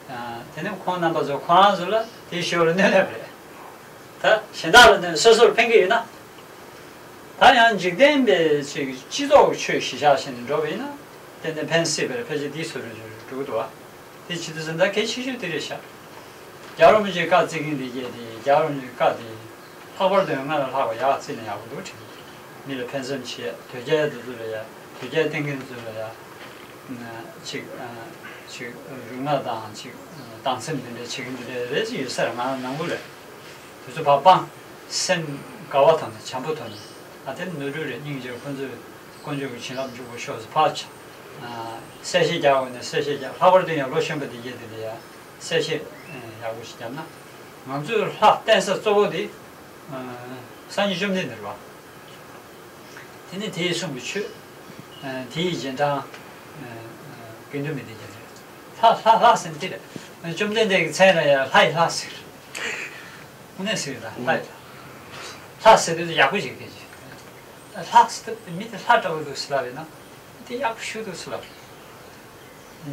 ཨ་དེ་ནི་ཁོང་རྣམ་པ་ཚོ་ཁོ་རང་ཚོ་ལ་དེའི་ཞོར་ལ་གནོད་ལེབ་རེད། ད་གཞན་དག་ལ་གནོད་སོ་སོར་ཕན་གྱི་ཡོད་ན། ད་ཡང་འཇིག་རྟེན་པའི་ཅིག་སྤྱི་ཚོགས་ཀྱི་ཆོས་གཞི་བཞག་བྱས་ནས་འགྲོ་བ་ཡིན་ན་ཏན་ཏན་ཕན་སྲིད་པར་ཕལ་ཆེར་འདིའི་ཚོ་རུ་འགྲོ་གི་འདུག་བ། དེ་བྱེད་དུས་ཙམ་ད་གལ་ཆེ་ཤོས་དེ་རེད་ཤག་རྒྱལ་བ་རིན་པོ་ཆེའི་བཀའ་བརྩི་མཁན་དེ་གྱད་དེ་རྒྱལ་བ་རིན་པོ་ཆེའི་བཀའ་དེ་ལྷག་པར་དུ་སྔར་ལས་ལྷག་པ་ཡག་བརྩིས་ན་ཡག་པོ་འདུག་དྲན། མི་ལ་ཕན་སེམས་བྱེད། དོལ་རྒྱལ་དེ་ཚོ་ལ་ཡ། དོལ་རྒྱལ་བསྟེན་མཁན་ཚོ་ལ་ཡ། ཅིག་ཅིག་རུ་ང་དང་ཅིག་སྡང་སེམས་དེ་འདྲ་བྱེད་མཁན་དེ་འདྲ་རེ་ཅིག་ཡོད་ས་རེད། ང་ནང་ཁུལ་ལ་དེ་ཚོ་ཕར་སྤང་། སེམས་དགའ་བ་ཐོག་ནས་བྱམས་པོ་ཐོག་ནས་ཨ་དེ་ནོར་འཁྲུལ་རེད། སྙིང་རྗེ་ཁོ་ཚོས་དཀོན་མཆོག་གི་བྱིན་རླབས་འཇུག་པར་ཤོག་ཟེར་ཕར་ཆ། གསལ་བཤད་རྒྱག་འོས་ན་གསལ་བཤད་རྒྱག་ལྷག་པར་དུ་ཡང་ལོ་གཞོན་པ་དེ་གྱད་དེ་ལ་ཡ་གསལ་བཤད་ཡག་པོ་ཞིག་བརྒྱབ་ན། ང་ཚོའི་ལྷ་བསྟེན་ས་གཙོ་བོ་དེ་སངས་རྒྱས་བཅོམ་ལྡན་འདས་རེད་བ། དེ་ནི་དེའི་གསུང་གི་ཆོས། དེའི་རྗེས་འབྲང་། དགེ་འདུན་མི་སྡེ་རྒྱ་རེད། ལྷ་ལྷ་ལྷ་ཟེར་ནི་དེ་རེད། བཅོམ་ལྡན་འདས་ཀྱི་མཚན་ལ་ཡང་ལྷ་ཡི་ལྷ་ཟེར། དངོས་གནས་ཟེར་ལ་ལྷ་ཡི་ལྷ། ལྷ་ཟེར་དུས་ཡག་པོ་ཞིག་དེ་ཅི། ལྷ་ཟེར་དུས་མི་དེ་ལྷ་འདྲ་བོ་འདུག་ཟེར་ལབ་ཡིན་ན། དེ་ཡག་པོ་ཞུ་འདུག་ཟེར་ལབ།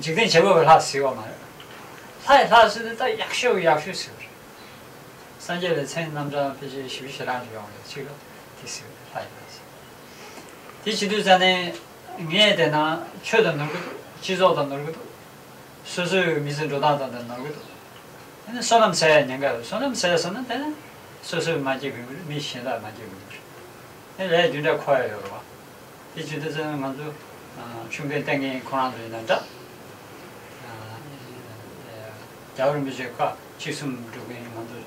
འཇིག་རྟེན་བྱེད་པོ་བའི་ལྷ་ཟེར་བ་མ་རེད། ལྷ་ཡི་ལྷ་ཟེར་དུས་ད་ཡག་ཤོས་ཡག་ཤོས་ཟེར་བ་རེད། སངས་རྒྱས་ལ་མཚན་རྣམ་གྲངས་ཕལ་ཆེར་བཞི་བཅུ་ཞེ་གྲངས་ཅིག་ཡོང་བ་རེད། གཅིག་ལ་དེ་ཟེར་བ་རེད། ལྷ་ཡི་ལྷ་ཟེར། དེ་བྱེད་དུས་ཙ་ནས་ངས་བལྟས་ན་ཆོས་དང་ནོར་གི་འདུག་སྤྱི་ཚོགས་དང་ནོར་གི་འདུག་སོ་སོའི་མི་ཚེ་འགྲོ་སྟངས་དང་དང་ནོར་གི་འདུག་དེ་ནས་བསོད་ནམས་ཟད་ཡ་ཉེན་ཁ་ཡོད། བསོད་ནམས་ཟད་སོང་ན་དེ་ནས་སོ་སོས་མ་སྐྱིད་གི་མི་གཞན་དག་མ་སྐྱིད་གི་མི་རེད། དེ་ལས་རྒྱུ་འབྲས་འཁོར་ཡ་ཡོད་རེད་བ། དེ་བྱེད་དུས་ཙམ་ང་ཚོ་ཤུགས་ལྡན་བསྟེན་མཁན་ཁོ་རང་ཚོ་ཡིན་ན་འདྲ། རྒྱལ་བ་རིན་པོ་ཆེ་བཀའ་གཅིག་གསུམ་སྒྲུབ་མཁན་ང་ཚོ་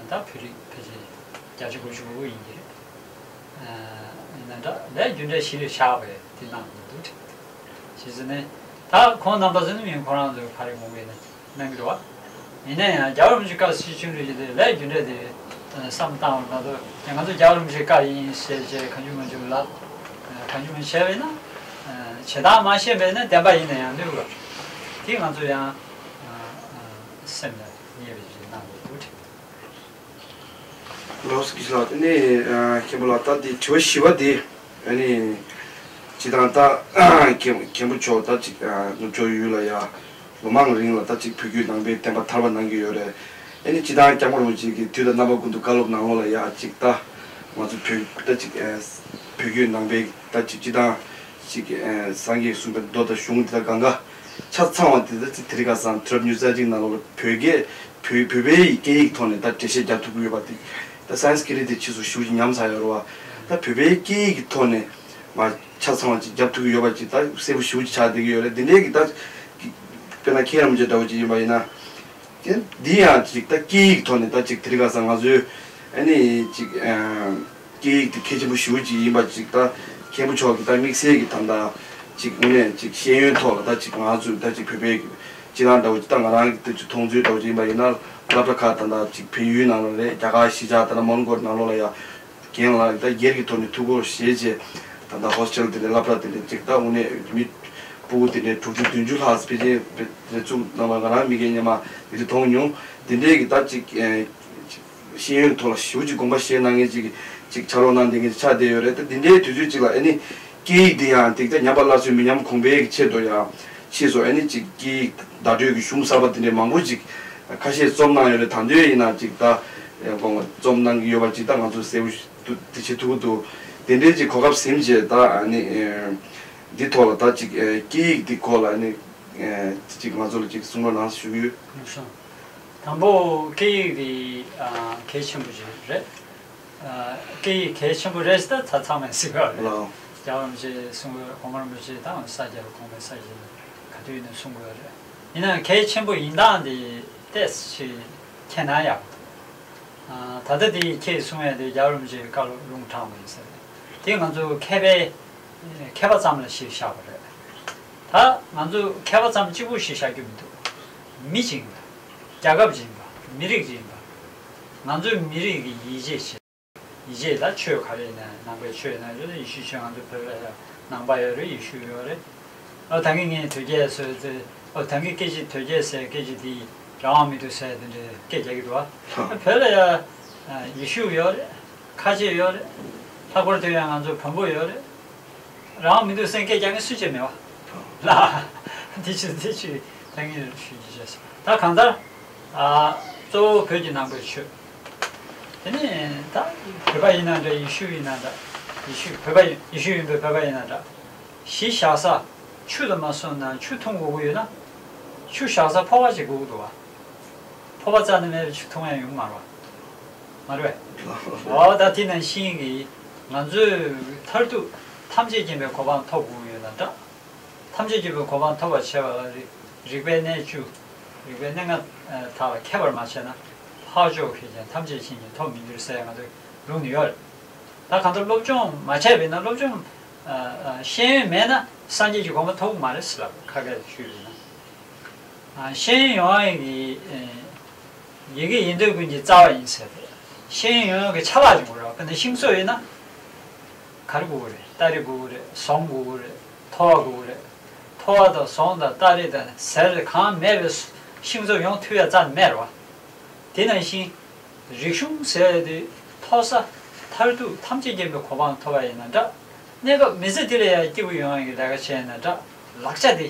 ད་བོད་རིགས་ཕལ་ཆེར་བརྒྱ་ཆ་དགུ་བཅུ་གོ་དགུ་ཡིན་གྱི་རེད། ཡིན་ན་འདྲ་ལས་རྒྱུ་འབྲས་གཞི་ལ་བཞག་པའི་དེ་གནང་དགོས་འདུག་དྲན་གྱི་འདུག་བྱས་ཙང་ནས་ད་ཁོང་རྣམ་པ་ཚོ་ནི་མིན་ཁོ་རང་ཚོའི་ཕ་རི་མོ་བས་ནས་གནང་གི་རེད་བ། ཡིན་ན་ཡང་རྒྱལ་བ་རིན་པོ་ཆེ་བཀའ་ཆེ་ཆུང་འདྲ་ཞིག་དེ་ལས་རྒྱུ་འབྲས་དེ་བསམ་བཏང་བ་ང་ཚོ་ཡང་ང་ཚོ་རྒྱལ་བ་རིན་པོ་ཆེའི་བཀའ་ཡིན་ཞེས་བྱས་གང་བྱུང་མང་བྱུང་ལབ། གང་བྱུང་མང་བྱས་པས་ན་བྱེད་སྟངས་མ་ཤེས་པས་ན་བདེན་པ་ཡིན་ན་ཡང་གནོད་པ་དེ་ང་ཚོ་ཡང་སེམས་ལ་ངེས་པའི་ཆེད་གནང་དགོས་འདུག་དྲན། ལགས་སོ། དགེ་བཤེས་ལགས། དེ་ནས་མཁན་པོ་ལགས། ད་དེ་དྲི་བ་བཞི་པ་དེ་ཨ་ནི་སྤྱིར་བཏང་ད་མཁན་མཁན་པོ་མཆོག་ད་ཅིག་ནུབ་ཕྱོགས་ཡུལ་ལ་ཡ་ལོ་མང་རིང་ལ་ད་ཅིག་བོད་བརྒྱུད་ནང་པའི་བསྟན་པ་དར་བ་གནང་གི་ཡོད་རེད། ཨ་ནི་སྤྱིར་བཏང་སྐྱབས་མགོན་རིན་པོ་ཆེ་གིས་དུས་དང་རྣམ་པ་ཀུན་ཏུ་བཀའ་སློབ་ནང་ལོགས་ལ་ཡ་ཅིག་ད་ང་ཚོ་བོད་ད་ཅིག་བོད་བརྒྱུད་ནང་པའི་ད་ཅིག་སྤྱིར་བཏང་ཅིག་སངས་རྒྱས་གསུངས་པའི་མདོ་དང་གཞུང་དེ་དག་གང་ག་ཆ་ཚང་བ་དེ་ད་ཅིག་དེ་རིང་ཁ་སང་དུས་རབས་ཉི་ཤུ་རྩ་གཅིག་ནང་ལོགས་ལ་བོད་སྐད་བོད་བོད་པའི་སྐད་ཡིག་ཐོག་ནས་ད་འགྲེལ་བཤད་རྒྱབ་ཐུབ་ཀྱི་ཡོད་པ་དེ་ད་སའེན་སི་ཀི་རི་དེ་ཕྱིས་སུ་ཞེ་པོ་ཅིག་ཉམས་ཚར་ཡོད་རེད་བ། ད་བོད་པའི་སྐད་ཡིག་གི་ཐོག་ནས་མ་ཆ་ཚང་བ་ཅིག་རྒྱབ་ཐུབ་ཀྱི་ཡོད་པ་ཅིག་ད་གསལ་པོ་ཞེ་པོ་ཅིག་ཆགས་བསྡད་ཀྱི་ཡོད་རེད། དེ་འདྲའི་གི་ད་དཔེར་ན་མཁན་རིན་པོ་ཆེ་འདྲ་བོ་ཅིག་ཡིན་པ་ཡིན་ན། དེ་འདི་ཡང་ཅིག་ད་སྐད་ཡིག་ཐོག་ནས་ད་ཅིག་དེ་རིང་ཁ་སང་ང་ཚོའི་ཨ་ནི་ཅིག་སྐད་ཡིག་དེ་གལ་ཆེན་པོ་ཞེ་པོ་ཅིག་ཡིན་པ་ཅིག་ད་མཁན་པོ་མཆོག་གིས་ད་དམིགས་བསལ་གྱི་ད་ལྟ་ཅིག་དངོས་གནས་ཅིག་ཤེས་ཡོན་ཐོག་ལ་ད་ཅིག་ང་ཚོས་ད་ཅིག་བོད་པའི་སྤྱིར་བཏང་འདྲ་བོ་ཅིག་ད་ང་རང་གི་ད་ཅིག་མཐོང་ཚུལ་འདྲ་བོ་ཅིག་ཡིན་པ་ཡིན་ན་སློབ་གྲྭ་ཁག་ད་ལྟ་ཅིག་བལ་ཡུལ་ནང་ལ་རེད། རྒྱ་གར་གཞིས་ཆགས་ད་ལྟ་མོན་གྷོ་ནང་ལོགས་ལ་ཡ་རྒན་ལགས་ད་སྒེར་གྱི་ཐོག་ནས་ཐུགས་ཁུར་བཞེས་བྱས་ད་ལྟ་ཧོ་སི་ཊེལ་དེ་འདྲའི་སློབ་གྲྭ་དེ་འདྲའི་ཅིག་ད་དངོས་གནས་མི་སྤུ་གུ་དེ་འདྲའི་དྲུག་ཅུ་བདུན་ཅུ་ལྷག་ཕལ་ཆེར་དེ་འདྲའི་བཙུགས་གནང་བ་ང་རང་མིག་གིས་སྔོན་མ་དེ་འདྲ་མཐོང་མྱོང་། དེ་འདྲའི་གི་ད་ཅིག་ཤེས་ཡོན་ཐོག་ལ་ཞེ་པོ་ཅིག་དགོངས་པ་བཞེས་གནང་མཁན་ཅིག་ཅིག་ཕྱག་རོགས་གནང་བསྡད་མཁན་ཅིག་ཆགས་བསྡད་ཡོད་རེད། ད་དེ་འདྲའི་དུས་ཚོད་ཅིག་ལ་ཨ་ནི་སྐད་ཡིག་དེ་ཡང་ཏིག་ཏ་ཉམས་པ་སླར་གསོའི་མི་ཉམས་གོང་འཕེལ་གྱི་ཆེད་དུ་ཡང་ཕྱིས་སུ་ཨ་ནི་ཅིག་སྐད་ཡིག་བརྡ་སྤྲོད་ཀྱི་གཞུང་གསར་པ་དེ་འདྲའི་མང་པོ་ཅིག་ཁ་ཤས་རྩོམ་གནང་ཡོད་རེད། ད་དུང་ཡིན་ན་ཅིག་ད་དགོངས་པ་རྩོམ་གནང་གི་ཡོད་པ་ཅིག་ད་ང་ཚོ་གསལ་པོ་ཞིག་ཏུ་དེ་བྱེད་ཐུབ་ཀྱི་འདུག་དེ་འདྲའི་ཅིག་གོ་སྐབས་ཟིན་རྗེས་ད་ཨ་ནི་འདི་ཐོག་ལ་ད་ཅིག་སྐད་ཡིག་འདི་སྐོར་ལ་ཨ་ནི་ཅིག་ང་ཚོ་ལ་ཅིག་གསུང་རོགས་གནང་ཞུ་གི་ཡོད། དང་པོ་སྐད་ཡིག་འདི་གལ་ཆེན་པོ་ཅིག་རེད། སྐད་ཡིག་གལ་ཆེན་པོ་རེད་ཟེར་ད་ཚ་ཚང་མས་ཟེར་གི་རེད། ལགས། རྒྱལ་བ་རིན་པོ་ཆེས་གསུང་གི་ཡོད། གོང་མ་རིན་པོ་ཆེ་དང་ས་སྐྱ་གོང་མའི་ས་སྐྱ་ག་དུས་ནས་གསུང་གི་ཡོད་རེད། ཡིན་ནའང་གལ་ཆེན་པོ་ཡིན་སྟངས་དེ་ཏོག་ཙམ་མཁྱེན་ན་ཡག་པོ་འདུག་ད་ལྟ་དེ་ཁྱེད་གསུང་ཡ་དེ་རྒྱལ་བ་རིན་པོ་ཆེའི་བཀའ་སློབ་ལུང་དྲངས་པ་ཡིན་ས་རེད། དེ་ང་ཚོ་མཁས་པའི་མཁས་པ་ཙམ་ལ་གཞི་བཞག་པ་རེད། ད་ང་ཚོ་མཁས་པ་ཙམ་གཅིག་པུ་ཞིག་བཞག་རྒྱུ་མི་འདུག་མི་གཅིག་ཡིན་པ། རྒྱལ་ཁབ་གཅིག་ཡིན་པ། མི་རིགས་གཅིག་ཡིན་པ། ང་ཚོའི་མི་རིགས་ཀྱི་ཡིད་ཆེས་བྱེད། ཡིད་ཆེས་ལ་ཆོས་ག་རེ་ཡིན་ན་ནང་པའི་ཆོས་ཡིན་ན་ཡོད་རེད། ཡེ་ཤུའི་ཆོས། ང་ཚོ་བོད་ལ་ཡང་ནང་པ་ཡོད་རེད། ཡེ་ཤུ་ཡོད་རེད། ཨོ་ད་གིན་ངས་དོལ་རྒྱལ་ཟེར་ཏེ། ཨོ་ད་གིན་སྐད་ཆ་དོལ་རྒྱལ་ཟེར་སྐད་ཆ་དེ་རང་དབང་མི་འདུག་ཟེར་དེ་འདྲའི་སྐད་རྒྱག་གི་འདུག་ཨ། བོད་ལ་ཡང་ཡེ་ཤུ་ཡོད་རེད། ཁ་ཆེ་ཡོད་རེད། ལྷག་པར་དུ་ཡང་ང་ཚོ་བོན་པོ་ཡོད་རེད། རང་དབང་མི་འདུག་ཟེར་སྐད་རྒྱག་མཁན་སུ་གཅིག་མེད་པ། ལ། དེ་ཆུ་དེ་ཆུ་ད་ངས་ཞུ་རྒྱུ་བྱས་སོང་། ད་གང་ལྟར། ཨ། གཙོ་བོ་བོད་ཀྱི་ནང་པའི་ཆོས། དེ་ནས་ད་བོད་པ་ཡིན་ན་འདྲ། ཡེ་ཤུ་ཡིན་ན་འདྲ། ཡེ་ཤུ་བོད་པ་ཡིན། ཡེ་ཤུ་ཡིན་པའི་བོད་པ་ཡིན་ན་འདྲ། གཞི་བཞག་ས་ཆུ་དང་མ་སོང་ན་ཆུ་འཐུང་དགོས་ཀྱི་ཡོད་ན། ཆུ་བཞག་ས་ཕོར་པ་ཅིག་དགོས་ཀྱི་འདུག་བ། ཕོར་པ་རྩ་ནས་མེད་པའི་ཆུ་འཐུང་ཡ་ཡོང་མ་རེད་བ། མ་རེད་བས། འོ་ད་དེ་ནང་བཞིན་གྱི་ང་ཚོས་མཐར་ཐུག་ཐམས་ཅད་མཁྱེན་པའི་གོ་འཕང་ཐོབ་དགོས་ཀྱི་ཡོད་ན་འདྲ། ཐམས་ཅད་མཁྱེན་པའི་གོ་འཕང་ཐོབ་པར་བྱེད་པ་ལ་རིག་རིག་པའི་གནས་བཅུ། རིག་པའི་གནས་ལྔ་དག་ལ་མཁས་པར་མ་བྱས་ན། འཕགས་མཆོག་མཁས་ཀྱང་ཐམས་ཅད་མཁྱེན་ཀྱང་ཐོབ་མི་འགྱུར་ཟེར་ང་ཚོའི་ལུང་ནས་ཡོད་རེད། ད་གང་ལྟར་སློབ་སྦྱོང་མ་བྱས་པ་ཡིན་ན། སློབ་སྦྱོང་ཤེས་ཡོན་མེད་ན་སངས་རྒྱས་ཀྱི་གོ་འཕང་ཐོབ་ཀྱི་མ་རེད་ཟེར་ལབ། ཁ་སྐད་ཞུས་པ་ཡིན་ན། ཤེས་ཡོན་ཡོང་ཡ་གི་ཡི་གེ་ཡིན་འདོད་ཀུན་གྱི་རྩ་བ་ཡིན་ཟེར་ཏེ། ཤེས་ཡོན་ཡོང་ཡ་གི་ཆ་ལག་ཅིག་དགོས་རེད་བ། དཔེར་ན་ཤིང་བཟོ་ཡིན་ན། ག་རེ་དགོས་ཀྱི་རེད། སྟ་རེ་དགོས་ཀྱི་རེད། ཟོང་དགོས་ཀྱི་རེད། ཐོ་བ་དགོས་ཀྱི་རེད། ཐོ་བ་དང་ཟོང་དང་སྟ་རེ་དང་ཟེར་གང་མེད་པའི་ཤིང་བཟོ་ཡོང་ཐུབ་ཡ་རྩ་ནས་མེད་རེད་བ། དེ་ནང་བཞིན། རིག་གཞུང་ཟེར་དེ་མཐོ་ས་མཐར་ཐུག་ཐམས་ཅད་མཁྱེན་པའི་གོ་འཕང་ཐོབ་པ་ཡིན་ན་འདྲ། གནས་སྐབས་མི་ཚེ་འདི་ལ་ཡང་སྐྱིད་པོ་ཡོང་ཡ་གི་ལས་ཀ་བྱས་ན་འདྲ། ལག་ཆ་དེ་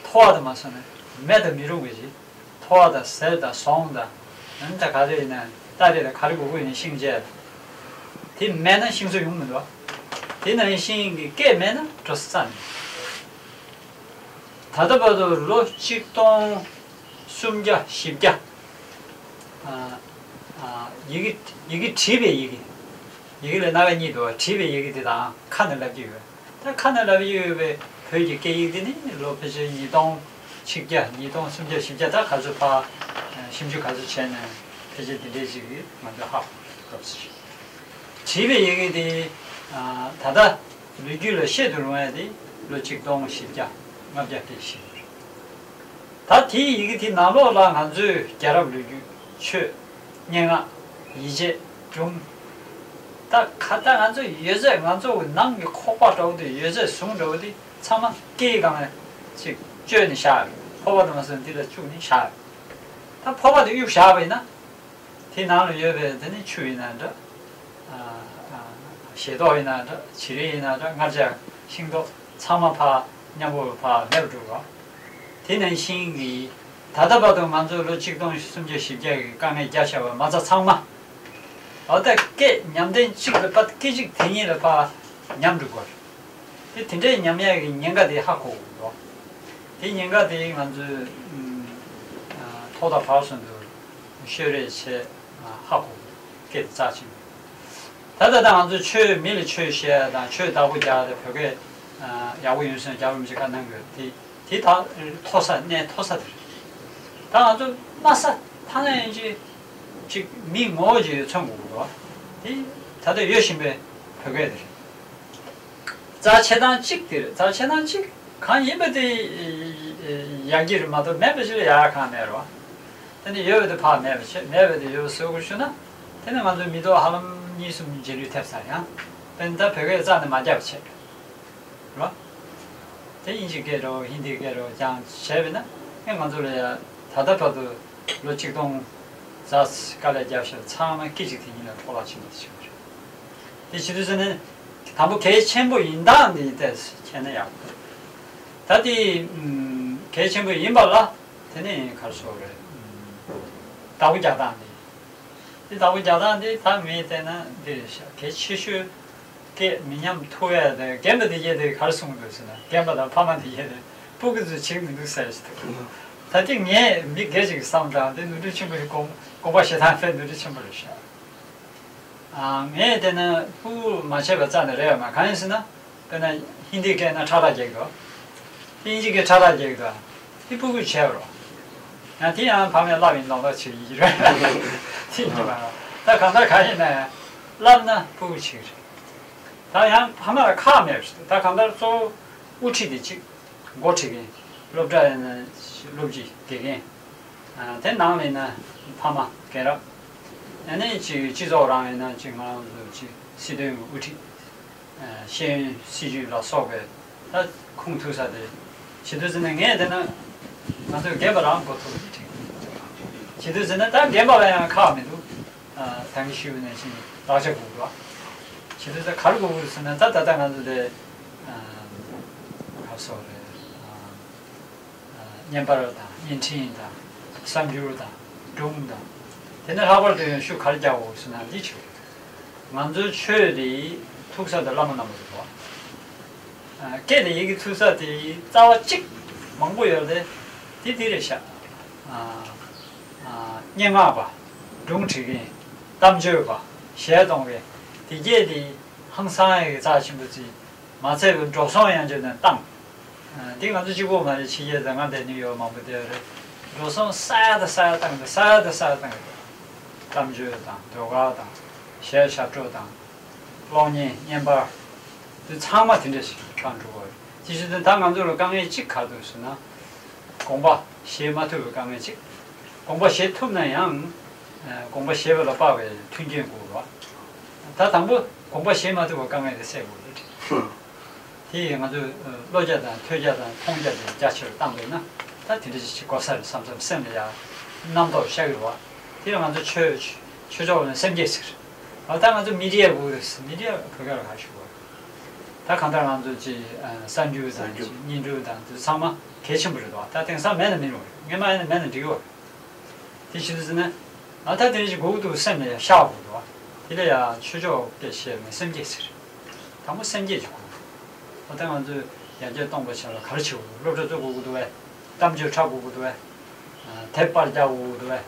ཐོ་བ་དང་མ་སོང་ན་མེད་དུ་མི་རུང་བ་ཞིག་ཐོ་བ་དང་ཟེར་དང་ཟོང་དང་། ཨ་ནི་ད་ག་རེ་ཡིན་ན་སྟ་རེ་དང་ག་རེ་དགོས་དགོས་ཡིན་ན་ཤིང་བཅད། དེ་མེད་ན་ཤིང་བཟོ་ཡོང་མི་འདུག་དེ་ནང་བཞིན་གྱི་སྐད་མེད་ན་འགྲོ་ས་རྩ་མེད། ད་ལྟ་བར་དུ་ལོ་གཅིག་སྟོང་སུམ་བརྒྱ་བཞི་བརྒྱ། ཨ། ཨ། ཡི་གེ། ཡི་གེ་བྲིས་པའི་ཡི་གེ། ཡི་གེ་ལ་སྣ་ཁ་གཉིས་འདུག་བྲིས་པའི་ཡི་གེ་དེ་དང་ཁ་ནས་ལབ་ཀྱི་ཡོད། ད་ཁ་ནས་ལབ་ཀྱི་ཡོད་པའི་བོད་ཀྱི་སྐད་ཡིག་དེ་ནི་ལོ་ཕལ་ཆེར་ཉིས་སྟོང་ཆིག་བརྒྱ། ཉིས་སྟོང་སུམ་བརྒྱ་བཞི་བརྒྱ། ད་ག་ཚོད་ཕར་ཞིབ་འཇུག་ག་ཚོད་བྱས་ནས་ཕལ་ཆེར་དེ་འདྲའི་ཅིག་ང་ཚོས་ཧ་གོ་སྐབས་སུ་བྲིས་པའི་ཡི་གེ་དེ། ཨ། ད་ལྟ་ལོ་རྒྱུས་ལ་བཤད་དུ་རུང་བ་དེ་ལོ་གཅིག་སྟོང་བཞི་བརྒྱ་ལྔ་བརྒྱ་སྐད་ཅིག་རེད། ད་དེའི་ཡི་གེ་དེ་ནང་ལོགས་ལ་ང་ཚོའི་རྒྱལ་རབས་ལོ་རྒྱུས། ཆོས། སྙན་ངག་ཡིག་ཆ། སྒྲུང་། ད་ག་ད་ང་ཚོ་ཡོད་ཚད། ང་ཚོ་ནང་གི་ཁོག་པ་འདྲ་བོ་དེ། ཡོད་ཚད་ཟུང་འདྲ་བོ་དེ་ཚང་མ་སྐེའི་སྒང་ལ་ཅིག་བཅོས་ནས་བཞག་ཡོད། ཕོར་པ་དང་མ་སོང་འདི་ལ་བཅུག་ནས་བཞག་ཡོད། ད་ཕོར་པ་དེ་གཡུག་བཞག་པ་ཡིན་ན། དེ་ནང་ལ་ཡོད་པའི་དེ་ནི་ཆུ་ཡིན་ན་འདྲ། ཨ། ཨ། ཞལ་ཏོག་ཡིན་ན་འདྲ། བྱི་རིལ་ཡིན་ན་འདྲ། མངར་ཆ། ཤིང་ཏོག་ཚང་མ་ཕར་མཉམ་པོ་ཕར་མེད་པར་འགྲོ་བ། དེ་ནང་བཞིན་གྱི་ད་ལྟ་བར་དུ་ང་ཚོ་ལོ་གཅིག་སྟོང་སུམ་བརྒྱ་བཞི་བརྒྱ་གི་དཀའ་ངལ་རྒྱག་བཞག་པ་མ་རྩ་ཚང་མ། འོ་ད་སྐད་ཉམས་ལྡན་གཅིག་ལ་ཕར་སྐད་ཅིག་དེ་ཉིད་ལ་ཕར་ཉམས་འགྲོ་དགོས། དེ་དེ་འདྲའི་ཉམས་ཡག་གི་ཉེན་ཁ་དེ་ཧ་གོ་དགོས་འདུག་དེ་ཉེན་ཁ་དེ་ང་ཚོས། ཨ། ཐོག་མཐའ་བར་གསུམ་དུ་ཤོད་རེས་བྱས། ཨ། ཧ་གོ་དགོས། སྐད་དེ་རྩ་ཆེན་པོ། ད་ལྟ་ད་ང་ཚོས་ཆོས། མི་ལ་ཆོས་བཤད་ཡ་དང་ཆོས་བདག་པོ་རྒྱག་ཡ་དེ་བོད་སྐད། ཨ། ཡག་པོ་ཡོད་སོང་། རྒྱ་བོད་མི་བརྗེ་ཁ་གནང་དགོས་དེ། དེ་ད་མཐོ་ས། གནས་མཐོ་ས་དེ་རེད། ད་ང་ཚོ་དམའ་ས་ཐ་ན་ཡིན་གཅིག་གཅིག་མི་ངོ་བོ་ཅིག་མཚོན་དགོས་ཀྱི་འདུག་དེ་ད་ལྟ་ཡོད་བཞིན་པའི་བོད་སྐད་དེ་རེད། རྩ་ཆེ་ཐང་གཅིག་དེ་རེད། རྩ་ཆེ་ཐང་གཅིག་གང་ཡིན་པ་དེ་ཡག་གི་རེད་མ་གཏོགས། མེད་པ་ཞིག་ལ་ཡག་གང་མེད་རེད་བ། དེ་ནི་ཡོད་པ་དེ་ཕར་མེད་པ་བྱས། མེད་པ་དེ་ཡོད་པ་བཟོ་དགོས་ཞུ་ན། དེ་ནི་ང་ཚོའི་མི་ཐོག་ཧ་ལམ་གཉིས་གསུམ་རྗེས་ལུས་ཐེབས་ཚར་ཡང་། དཔེར་ན་ད་བོད་སྐད་རྩ་ནས་མ་རྒྱག་པ་བྱས། རོ། དེ་དབྱིན་ཇི་སྐད་རོ། ཧིན་དི་སྐད་རོ་སྦྱངས་བྱས་པས་ན། ཨེ་ང་ཚོ་ལ་ཡ་ད་ལྟ་བར་དུ་ལོ་གཅིག་སྟོང་ཙམ་དཀའ་ལས་བརྒྱབ་བཞག་ཚང་མ་སྐད་ཅིག་དེ་ཉིད་ལ་སྤོ་ལགས་ཕྱིན་པ་ཞིག་རེད། དེ་བྱེད་དུས་ཙ་ནས་དང་པོ་གལ་ཆེན་པོ་ཡིན་སྟངས་འདི་ཏོག་ཙམ་མཁྱེན་ན་ཡག་པོ་འདུག་ད་དེ་གལ་ཆེན་པོ་ཡིན་པ་ལ་དེ་ནས་ག་རེ་ཟེར་དགོས་རེད། བདག་པོ་རྒྱག་སྟངས་འདི། འདི་བདག་པོ་རྒྱག་སྟངས་འདི་ད་ངས་བལྟས་ན་འདི་རེད་ཤག་གལ་ཆེ་ཤོས། སྐད་མི་ཉམས་ཐུབ་ཡ་དེ། རྒན་པ་དེ་གྱད་དེ་ག་རེ་གསུངས་འདུག་ཟེར་ན། རྒན་པ་དང་ཕ་མ་དེ་གྱད་དེ་སྤུ་གུ་ཚོས་བྱེད་མི་འདུག་ཟེར་ཞིག་འདུག་ད་དེ་ངས་མི་སྒེར་ཅིག་གི་བསམ་སྟངས་དེ་ནོར་འཁྲུལ་ཆེན་པོ་ཞིག་དགོངས་དགོངས་པ་བཞེས་སྟངས་དཔེ་ནོར་འཁྲུལ་ཆེན་པོ་རེད་ཤག་ཨ། ངས་བལྟས་ན་སྤུ་གུ་མ་བྱས་པ་རྩ་ནས་རེད་ཡོད་མ། གང་ཡིན་ཟེར་ན། དཔེར་ན་ཧིན་དི་སྐད་ན་ཁྲ་ཁྲ་རྒྱག་གི་འདུག་དབྱིན་ཇི་སྐད་ཁྲ་ཁྲ་རྒྱག་གི་འདུག་དེ་སྤུ་གུས་བྱས་པ་རེད། ཡང་དེ་ཡང་ཕ་མས་བསླབས་ཡིན་ལོག་ལོག་བྱེད་ཡིན་གྱི་རེད། དེ་ཡིན་གྱི་མ་རེད། ད་གང་ལྟར་གང་ཡིན་ན་ཡང་བསླབས་ན་སྤུ་གུས་བྱེད་ཀྱི་རེད། ད་ཡང་ཕ་མ་ལ་ཁག་མེད་པ་ཞིག་ད་གང་ལྟར་གཙོ་བོ་དབུ་ཁྲིད་དེ་གཅིག་འགོ་ཁྲིད་མཁན། སློབ་གྲྭ་ཡིན་ན་སློབ་སྤྱི་དགེ་རྒན། ཨ་དེ་ནང་ལ་ཡིན་ན་ཕ་མ་རྒན་རབས། ཡང་ན་ཅིག་སྤྱི་ཚོགས་རང་ཡིན་ན་ཅིག་ང་རང་ཚོ་ཅིག་སྲིད་དོན་གྱི་དབུ་ཁྲིད། ཨ་ཤེས་ཡོན་སྲིད་བྱུས་ལ་སོགས་པའི་ད་ཁུངས་ཐུག་ས་དེ། བྱེད་དུས་ཙམ་ནས་ངས་བལྟས་ན་ང་ཚོས་རྒན་པ་རང་འགོ་ཐུག་གི་དྲན། བྱེད་དུས་ཙམ་ནས་ད་རྒན་པ་ལ་ཡང་ཁག་མི་འདུག་ཨ་ད་གིན་ཞུས་པ་ནང་བཞིན་ལག་ཆ་དགོས་འདུག་བ། བྱེད་དུས་ད་ག་རེ་དགོས་ཀྱི་རེད་ཟེར་ན། ད་ད་ལྟ་ང་ཚོ་དེ་ཨ་ག་རེ་ཟེར་དགོས་རེད། ཨ་བརྙན་པར་དང་བརྙན་འཕྲིན་དང་གསར་འགྱུར་དང་སྒྲུང་དང་། དེ་ནས་ལྷག་པར་དུ་ཡང་ཤུགས་ག་རེ་རྒྱག་དགོས་ཟེར་ན་འདི་བྱེད་དགོས། ང་ཚོའི་ཆོས་དེ་ཐུག་ས་དེ་བླ་མ་རྣམ་པ་རེད་དོ། ཨ་སྐད་དང་ཡི་གེ་ཐུག་ས་དེ་རྩ་བ་གཅིག་མང་པོ་ཡོད་རེད། དེ་འདི་རེད་ཤག་ཨ་ཨ་སྙན་ངག་པ། སྒྲུང་འབྲི་མཁན། གཏམ་བརྗོད་པ། གཞས་གཏོང་མཁན། དེ་སྐད་དེ་ཧང་སང་ཡི་གེ་རྩ་ཆེན་པོ་བརྩིས། མ་ཚད་པའི་འགྲོ་སོང་ཡང་བརྗོད་ནས་བཏང་། ཨ་འདི་ང་ཚོ་གཅིག་པོ་མ་རེད། ཕྱི་རྒྱལ་དང་ང་བསྡད་ནིའུ་ཡོག་མང་པོ་བསྡད་ཡོད་རེད། འགྲོ་སོང་ས་ཡ་དང་ས་ཡ་བཏང་སྟེ་ས་ཡ་དང་ས་ཡ་བཏང་གི་འདུག་གཏམ་བརྗོད་དང་ཟློས་གར་དང་། གཞས་ཞབས་བྲོ་དང་། གློག་བརྙན། བརྙན་པར། འདི་ཚང་མ་དེ་འདྲ་ཞིག་བཏང་འགྲོ་གི་རེད། དེ་བྱེད་དུས་ད་ང་ཚོ་ལ་དཀའ་ངལ་གཅིག་ག་རེ་འདུག་ཟེར་ན། དགོངས་པ་བཞེས་མ་ཐུབ་པའི་དཀའ་ངལ་གཅིག་དགོངས་པ་བཞེས་ཐུབ་ན་ཡང་། ཨ་དགོངས་པ་བཞེས་པ་ལ་དཔག་པའི་མཐུན་རྐྱེན་དགོས་པ། ད་དང་པོ་དགོངས་པ་བཞེས་མ་ཐུབ་པའི་དཀའ་ངལ་དེ་སེལ་དགོས་རེད། དེ་ཡིས་ང་ཚོས་ཨ་བློ་རྒྱ་དང་ཐོས་རྒྱ་དང་མཐོང་རྒྱ་དེ་རྒྱ་ཆེ་རུ་བཏང་པས་ན། ད་དེ་འདྲ་ཞིག་དགོས་ས་རེད་བསམ་བསམ་སེམས་ལ་ཡ་རྣམ་རྟོག་ཤར་གྱི་རེད་བ། དེ་ལ་ང་ཚོ་ཆོས་ཆོས་ཕྱོགས་ནས་སེམས་བསྐྱེད་ཟེར། འོ་ད་ང་ཚོ་མི་ཌི་ཡ་དགོས་རེད། མི་ཌི་ཡ་བོད་སྐད་ལ་ག་རེ་ཞུ་དགོས་རེད། ད་གང་ལྟར་ང་ཚོ་ཅིག་ཨ་གསར་འགྱུར་དང་ཅིག་བརྙན་འཕྲིན་དང་དེ་ཚང་མ་གལ་ཆེན་པོ་རེད་དོ། ད་དེང་སང་མེད་ན་མི་རུང་རེད། སྔོན་མ་ཡིན་ན་མེད་ན་འགྲིག་གི་རེད། དེ་བྱེད་དུས་ཙམ་ནས་ཨ་ད་དེ་འདྲ་ཞིག་དགོས་ཀྱི་འདུག་སེམས་ལ་ཡ་ཤར་དགོས་འདུག་དེ་ལ་ཡ་ཆོས་ཕྱོགས་སྐད་བཤད་ནས་སེམས་བསྐྱེད་ཟེར། དང་པོ་སེམས་བསྐྱེད་ཅིག་དགོས། འོ་ད་ང་ཚོས་ཡར་རྒྱས་གཏོང་བའི་ཆེད་ལ་ག་རེ་བྱེད་དགོས། སློབ་གྲྭ་བཙུགས་དགོས་ཀྱི་འདུག་བས། གཏམ་བརྗོད་འཁྲབ་དགོས་ཀྱི་འདུག་བས། ཨ་དེབ་པར་རྒྱག་དགོས་ཀྱི་འདུག་བས།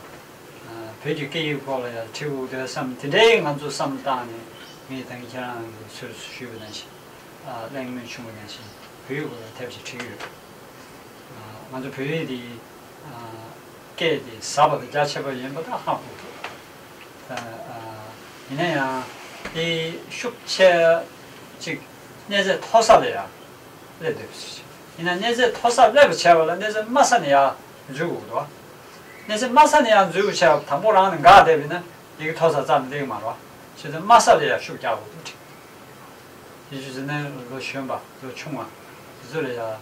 ཨ་བོད་ཀྱི་སྐད་ཡིག་སྐོར་ལ་ཡང་བྲིས་དགོས་ཀྱི་འདུག་བསམ། དེ་འདྲའི་ང་ཚོ་བསམ་བློ་བཏང་ནས། ངས་ད་གིན་ཁྱེད་རང་གི་ཚུལ་ཞུས་པ་ནང་བཞིན། ཨ་གླེང་མོལ་ཆུང་ངུ་ནང་བཞིན་བོད་ཡིག་སྐོར་ལ་དེབ་ཅིག་བྲིས་ཀྱི་ཡོད། ཨ་ང་ཚོ་བོད་ཡིག་འདི་ཨ་སྐད་དེ་ཟབ་པ་དང་རྒྱ་ཆེ་བ་ཡིན་པ་ད་ཧ་གོ་ཐུབ། ཨ་ཡིན་ན་ཡང་དེ་ཤུགས་ཆེ་ཅིག་གནས་ཚད་མཐོ་ས་ལ་ཡང་སླེབས་འདུག་ཡིན་ན་གནས་ཚད་མཐོ་ས་སླེབས་པ་བྱས་པ་ལ་གནས་ཚད་དམའ་ས་ནས་ཡར་འཛུལ་དགོས་འདུག་གནས་ཚད་དམའ་ས་ནས་ཡར་འཛུལ་བྱས་པ་དང་པོ་རང་ནས་འགག་བསྡད་པ་ཡིན་ན་ཡི་གེ་མཐོ་ས་བརྩམས་ལེགས་མ་རེད་བ། བྱས་ཙང་དམའ་ས་ལ་ཡར་ཤུགས་རྒྱག་དགོས་འདུག་དེ་བྱས་ཙང་ནས་ལོ་གཞོན་པ་ལོ་ཆུང་བ་དེ་ཚོ་ལ་ཡར་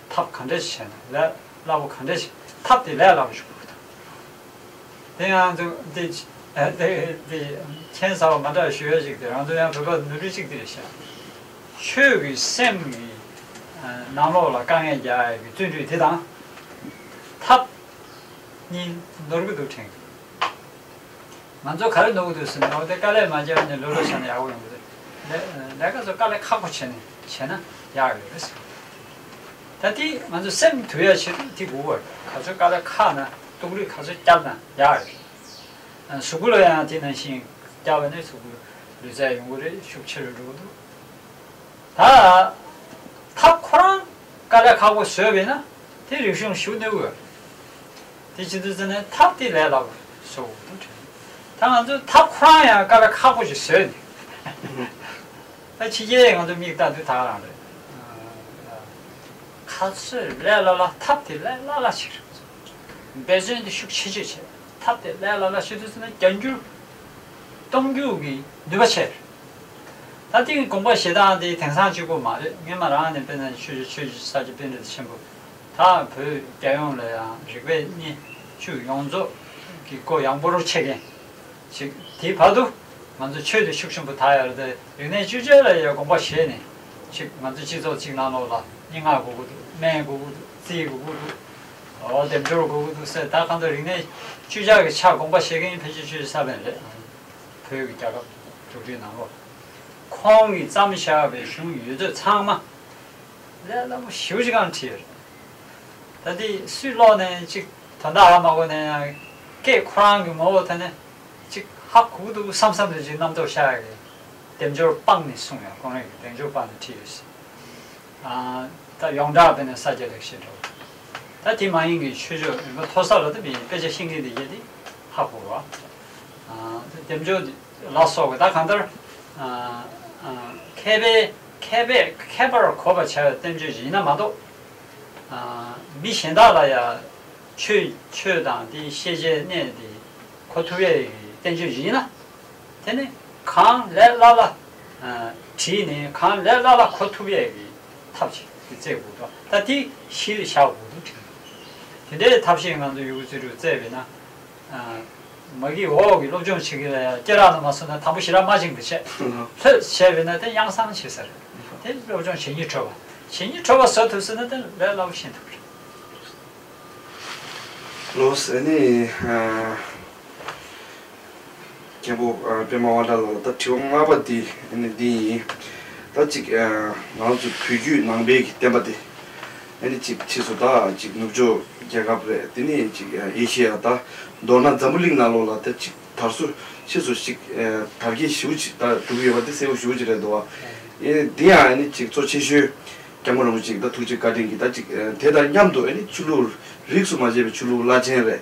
ཐབས་ག་འདྲ་ཞིག་བྱས་ན་ལས་སླ་པོ་ག་འདྲ་ཞིག་ཐབས་དེ་ལས་སླ་པོ་ཞིག་དགོས་འདུག་དེ་ཡང་དུ་དེ་དེ་དེ་ཁྱད་མཚར་བ་མ་འདྲ་ཞུ་ཡ་ཞིག་དེ་རང་ཚོ་ཡང་བོད་པ་ནོར་འཁྲུལ་གཅིག་དེ་རེད་ཤག་ཆོས་ཀྱི་སེམས་ཀྱི་ནང་ལོགས་ལ་དཀའ་ངལ་རྒྱག་ཡ་གི་བརྩོན་འགྲུས་དེ་དང་ཐབས་གཉིས་ནོར་གི་འདུག་དྲན་གི། ང་ཚོ་ག་རེ་ནོར་གི་འདུག་ཟེར་ན། འོ་དེ་དཀའ་ལས་མ་བརྒྱབ་ནས་ལོ་ལོ་བྱས་ན་ཡག་པོ་ཡོང་གི་རེད། ལས་ལས་ཀ་ཚོ་དཀའ་ལས་ཁག་པོ་བྱས་ནས་བྱས་ན་ཡག་ཡོད་རེད་ཟེར། ད་དེ་ང་ཚོ་སེམས་དུལ་ཡ་ཆེད་དུ་དེ་དགོས་པ་རེད། ག་ཚོད་དཀའ་ལས་ཁག་ན་སྡུག་རུས་ག་ཚོད་བརྒྱབ་ན་ཡག་རེད། གཟུགས་པོ་ལ་ཡང་དེ་ནང་བཞིན་བརྒྱབ་པ་ནས་གཟུགས་པོ་ལུས་རྩལ་ཡོང་གི་རེད། ཤུགས་ཆེ་རུ་འགྲོ་གི་འདུག་ད་ཐབས་ཁོ་རང་དཀའ་ལས་ཁག་པོ་བཟོས་པས་ན་དེ་རིག་གཞུང་ཞུ་གནོད་གི་ཡོད་རེད། དེ་བྱེད་དུས་ཙམ་ནས་ཐབས་དེ་ལས་སླ་པོ་བཟོ་དགོས་འདུག་དྲན། ད་ང་ཚོས་ཐབས་ཁོ་རང་ཡང་དཀའ་ལས་ཁག་པོ་ཞིག་བཟོས་ནས། ད་ཕྱི་རྒྱལ་ང་ཚོ་མིག་ལྟ་དུས་ད་ག་རང་རེད། ག་ཚོད་ལས་སླ་སླ་ཐབས་དེ་ལས་སླ་སླ་ཞིག་རེད། འབད་བརྩོན་དེ་ཤུགས་ཆེ་ཆེ་བྱས། ཐབས་དེ་ལས་སླ་སླ་ཞིག་དུས་ཙམ་ན་བརྒྱང་འགྱུར་གཏོང་རྒྱུ་གི་ནུས་པ་ཆེ་རེད། ད་ཐེངས་དགོངས་པ་བཞེས་སྟངས་དེ་དེང་སང་གཅིག་པོ་མ་རེད། སྔོན་མ་རང་ནས་དཔེར་ན་ཆོས་རྗེ་ཆོས་རྗེ་ས་སྐྱ་པཎྜི་ཏ་ཆེན་པོ། ད་བོད་རྒྱལ་ཡོངས་ལ་ཡང་རིག་པའི་སྣེ་ཁྲིད་ཡོངས་རྫོགས་ཀྱི་སྒོ་ཡངས་པོ་རུ་ཕྱེ་མཁན་ཞིག་དེའི་བར་དུ་ང་ཚོ་ཆོས་དེ་ཤུགས་ཆེན་པོ་དར་ཡ་རེད་དེ། རིག་གནས་བཅུ་ཆ་ལ་ཡང་དགོངས་པ་བཞེས་ནས་ཅིག་ང་ཚོ་སྤྱི་ཚོགས་གཅིག་ནང་ལོགས་ལ་སྙན་ངག་དགོས་ཀྱི་འདུག་སྨན་དགོས་ཀྱི་འདུག་རྩིས་དགོས་ཀྱི་འདུག་འོ་འདེམས་སྦྱོར་དགོས་ཀྱི་འདུག་ཟེར། ད་གང་ལྟར་རིག་གནས་བཅུ་ཆ་གི་ཆ་དགོངས་པ་བཞེས་མཁན་ཕལ་ཆེར་ཆོས་རྗེ་ས་པཎ་རེད། བོད་ཀྱི་རྒྱལ་ཁབ་འཛུགས་སྐྲུན་ནང་ལོགས་ཁོང་གིས་བརྩམས་བཞག་པའི་གཞུང་ཡོད་ཚད་ཚང་མ་ལས་སླ་པོ་ཞེ་པོ་ཅིག་གང་བྲིས་ཡོད་རེད། ད་འདི་སུས་ཀློག་ནས་ཅིག་དོན་དག་ཧ་མ་གོ་ནས་ཡང་སྐད་ཁོ་རང་གི་ངོ་བོ་དེ་ནས་ཅིག་ཧ་གོ་གི་འདུག་བསམ་བསམ་རེ་ཅིག་རྣམ་རྟོག་ཤར་ཡ་གི་དེབ་སྦྱོར་སྤངས་ནས་གསུངས་ཡ། ཁོང་རང་གི་དེབ་སྦྱོར་སྤངས་ནས་བྲིས་ཡོད་ཟེར། ཨ་ད་ཡོངས་གྲགས་དཔེར་ན་ས་སྐྱ་ལེགས་བཤད་འདྲ་བོ། ད་དེ་མ་ཡིན་གྱི་ཆོས་ཕྱོགས་རིམ་པ་མཐོ་ས་ལ་ད་མི་དཔེ་ཆ་ཤེས་མཁན་དེ་གས་དེ་ཧ་གོ་བ། ཨ་ད་དེབ་སྦྱོར་ལ་སོགས་པ་ད་གང་ལྟར་ཨ་ཨ་མཁས་པའི་མཁས་པས་མཁས་པར་གོ་བར་བྱ་བའི་བསྟན་བཅོས་ཤིག་ཡིན་ན་མ་གཏོགས། མི་གཞན་དག་ལ་ཡང་ཆོས་ཆོས་དང་དེའི་ཤེས་བྱའི་གནས་དེ་གོ་ཐུབ་ཡས་ཀྱི་བསྟན་བཅོས་ཤིག་ཡིན་ན། དེ་ནི་གང་ལས་སླ་སླ་བྲིས་ནས་གང་ལས་སླ་སླ་གོ་ཐུབ་ཡས་ཀྱི་ཐབས་ཤིག་དེ་བཙལ་དགོས་འདུག་ད་དེ་གཞི་ལ་བཞག་དགོས་འདུག་དྲན། དེ་འདྲའི་ཐབས་ཤེས་ང་ཚོ་ཡུ་གུ་རྩེ་དྲུག་བཙལ་བས་ན། མ་གི་འོག་གི་སློབ་སྦྱོང་བྱེད་ཀྱི་ལ་ཡང་སྐེ་རགས་ནང་མ་སོང་ན་དང་པོ་ཞེ་དྲག་མ་བཅིངས་པ་བྱས། ལྷོད་བྱས་པས་ན་དེ་ཡང་སང་བྱེད་ས་རེད། དེ་སློབ་སྦྱོང་ཇེ་ཉུང་འགྲོ་བ། ཇེ་ཉུང་འགྲོ་བ་བཟོ་ཐུབ་སོང་ན་དེ་ལས་སླ་པོ་ཤེས་ཐུབ་རེད། ལོས་ཨ་ནི། མཁན་པོ་པད་མ་དབང་གྲགས་ལགས་ལ་ད་དྲི་བ་ལྔ་པ་འདི་ཨ་ནི་འདི་ཡིན། ད་ཅིག་ང་ཚོ་བོད་བརྒྱུད་ནང་པའི་གི་བསྟན་པ་འདི་ཨ་ནི་ཅིག་ཕྱིས་སུ་ད་ཅིག་ནུབ་ཕྱོགས་རྒྱལ་ཁབ་རེད། དེ་ནས་ཅིག་ཨེ་ཤེ་ཡ། ད་མདོར་ན་འཛམ་བུ་གླིང་ནང་ལོགས་ལ་ད་ཅིག་དར་སོ་ཕྱིས་སུ་ཅིག་དར་རྒྱས་ཞེ་པོ་ཅིག་ད་འགྲོ་གི་ཡོད་པ་འདི་གསལ་པོ་ཞེ་པོ་ཅིག་རེད་འདུག་བ། ཨེ་འདི་ཡང་ཨ་ནི་ཅིག་གཙོ་ཆེ་ཤོས་སྐྱབས་མགོན་རིན་པོ་ཆེ་ད་ཐུགས་རྗེ་བཀའ་དྲིན་གྱིས་ད་ཅིག་དེ་དང་མཉམ་དུ་ཨ་ནི་ཆོས་ལུགས་རིས་སུ་མ་ཆད་པའི་ཆོས་ལུགས་བླ་ཆེན་རེད།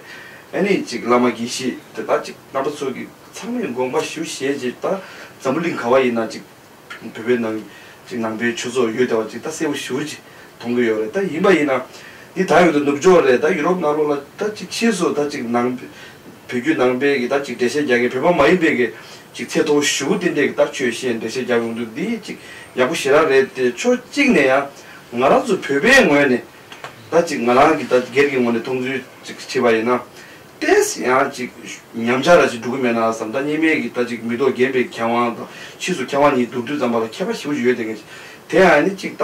ཨ་ནི་ཅིག་བླ་མ་དགེ་བཤེས་དེ་ད་ཅིག་རྣམ་པ་ཚོ་གི་ཚང་མས་དགོངས་པ་ཞུ་བཞེས་ཅིག་ད་འཛམ་བུ་གླིང་ག་བ་ཡིན་ན་ཅིག་བོད་པའི་ནང་ཅིག་ནང་པའི་ཆོས་ཚོགས་ཡོད་བསྡད་པ་ཅིག་ད་གསལ་པོ་ཞེ་པོ་ཅིག་མཐོང་གི་ཡོད་རེད། ད་ཡིན་པ་ཡིན་ན་འདི་ད་ཡོད་དུ་ནུབ་ཕྱོགས་རེད། ད་ཡུ་རོབ་ནང་ལོགས་ལ་ད་ཅིག་ཕྱིས་སུ་ད་ཅིག་ནང་བོད་བརྒྱུད་ནང་པའི་གི་ད་ཅིག་འགྲེལ་བཤད་རྒྱག་མཁན་བོད་པ་མ་ཡིན་པའི་གི་ཅིག་ཚད་མཐོ་ཞེ་པོ་དེ་འདྲའི་གི་ད་ཆོས་བཤད་འགྲེལ་བཤད་རྒྱག་ཡོང་དུས་འདི་ཅིག་ཡག་པོ་ཞེ་དྲག་རེད་དེ། ཕྱོགས་གཅིག་ནས་ཡང་ང་རང་ཚོ་བོད་པའི་ངོས་ནས་ད་ཅིག་ང་རང་གི་ད་སྒེར་གྱི་ངོས་ནས་མཐོང་ཚུལ་ཅིག་བྱས་པ་ཡིན་ན། ཏོག་ཙམ་ཡང་ཅིག་ཉམས་ཆག་ར་ཅིག་འགྲོ་གི་མེད་ན་བསམ། ད་སྔོན་མའི་གི་ད་ཅིག་མི་ཐོག་རྒན་པའི་མཁས་དབང་དང་ཕྱིས་སུ་མཁས་དབང་གཉིས་བསྡུར་དུས་ཙམ་པ་ལ་ཁྱད་པར་ཞེ་པོ་ཅིག་ཡོད་དེ། ངས་དེ་ཡང་ནི་ཅིག་ད་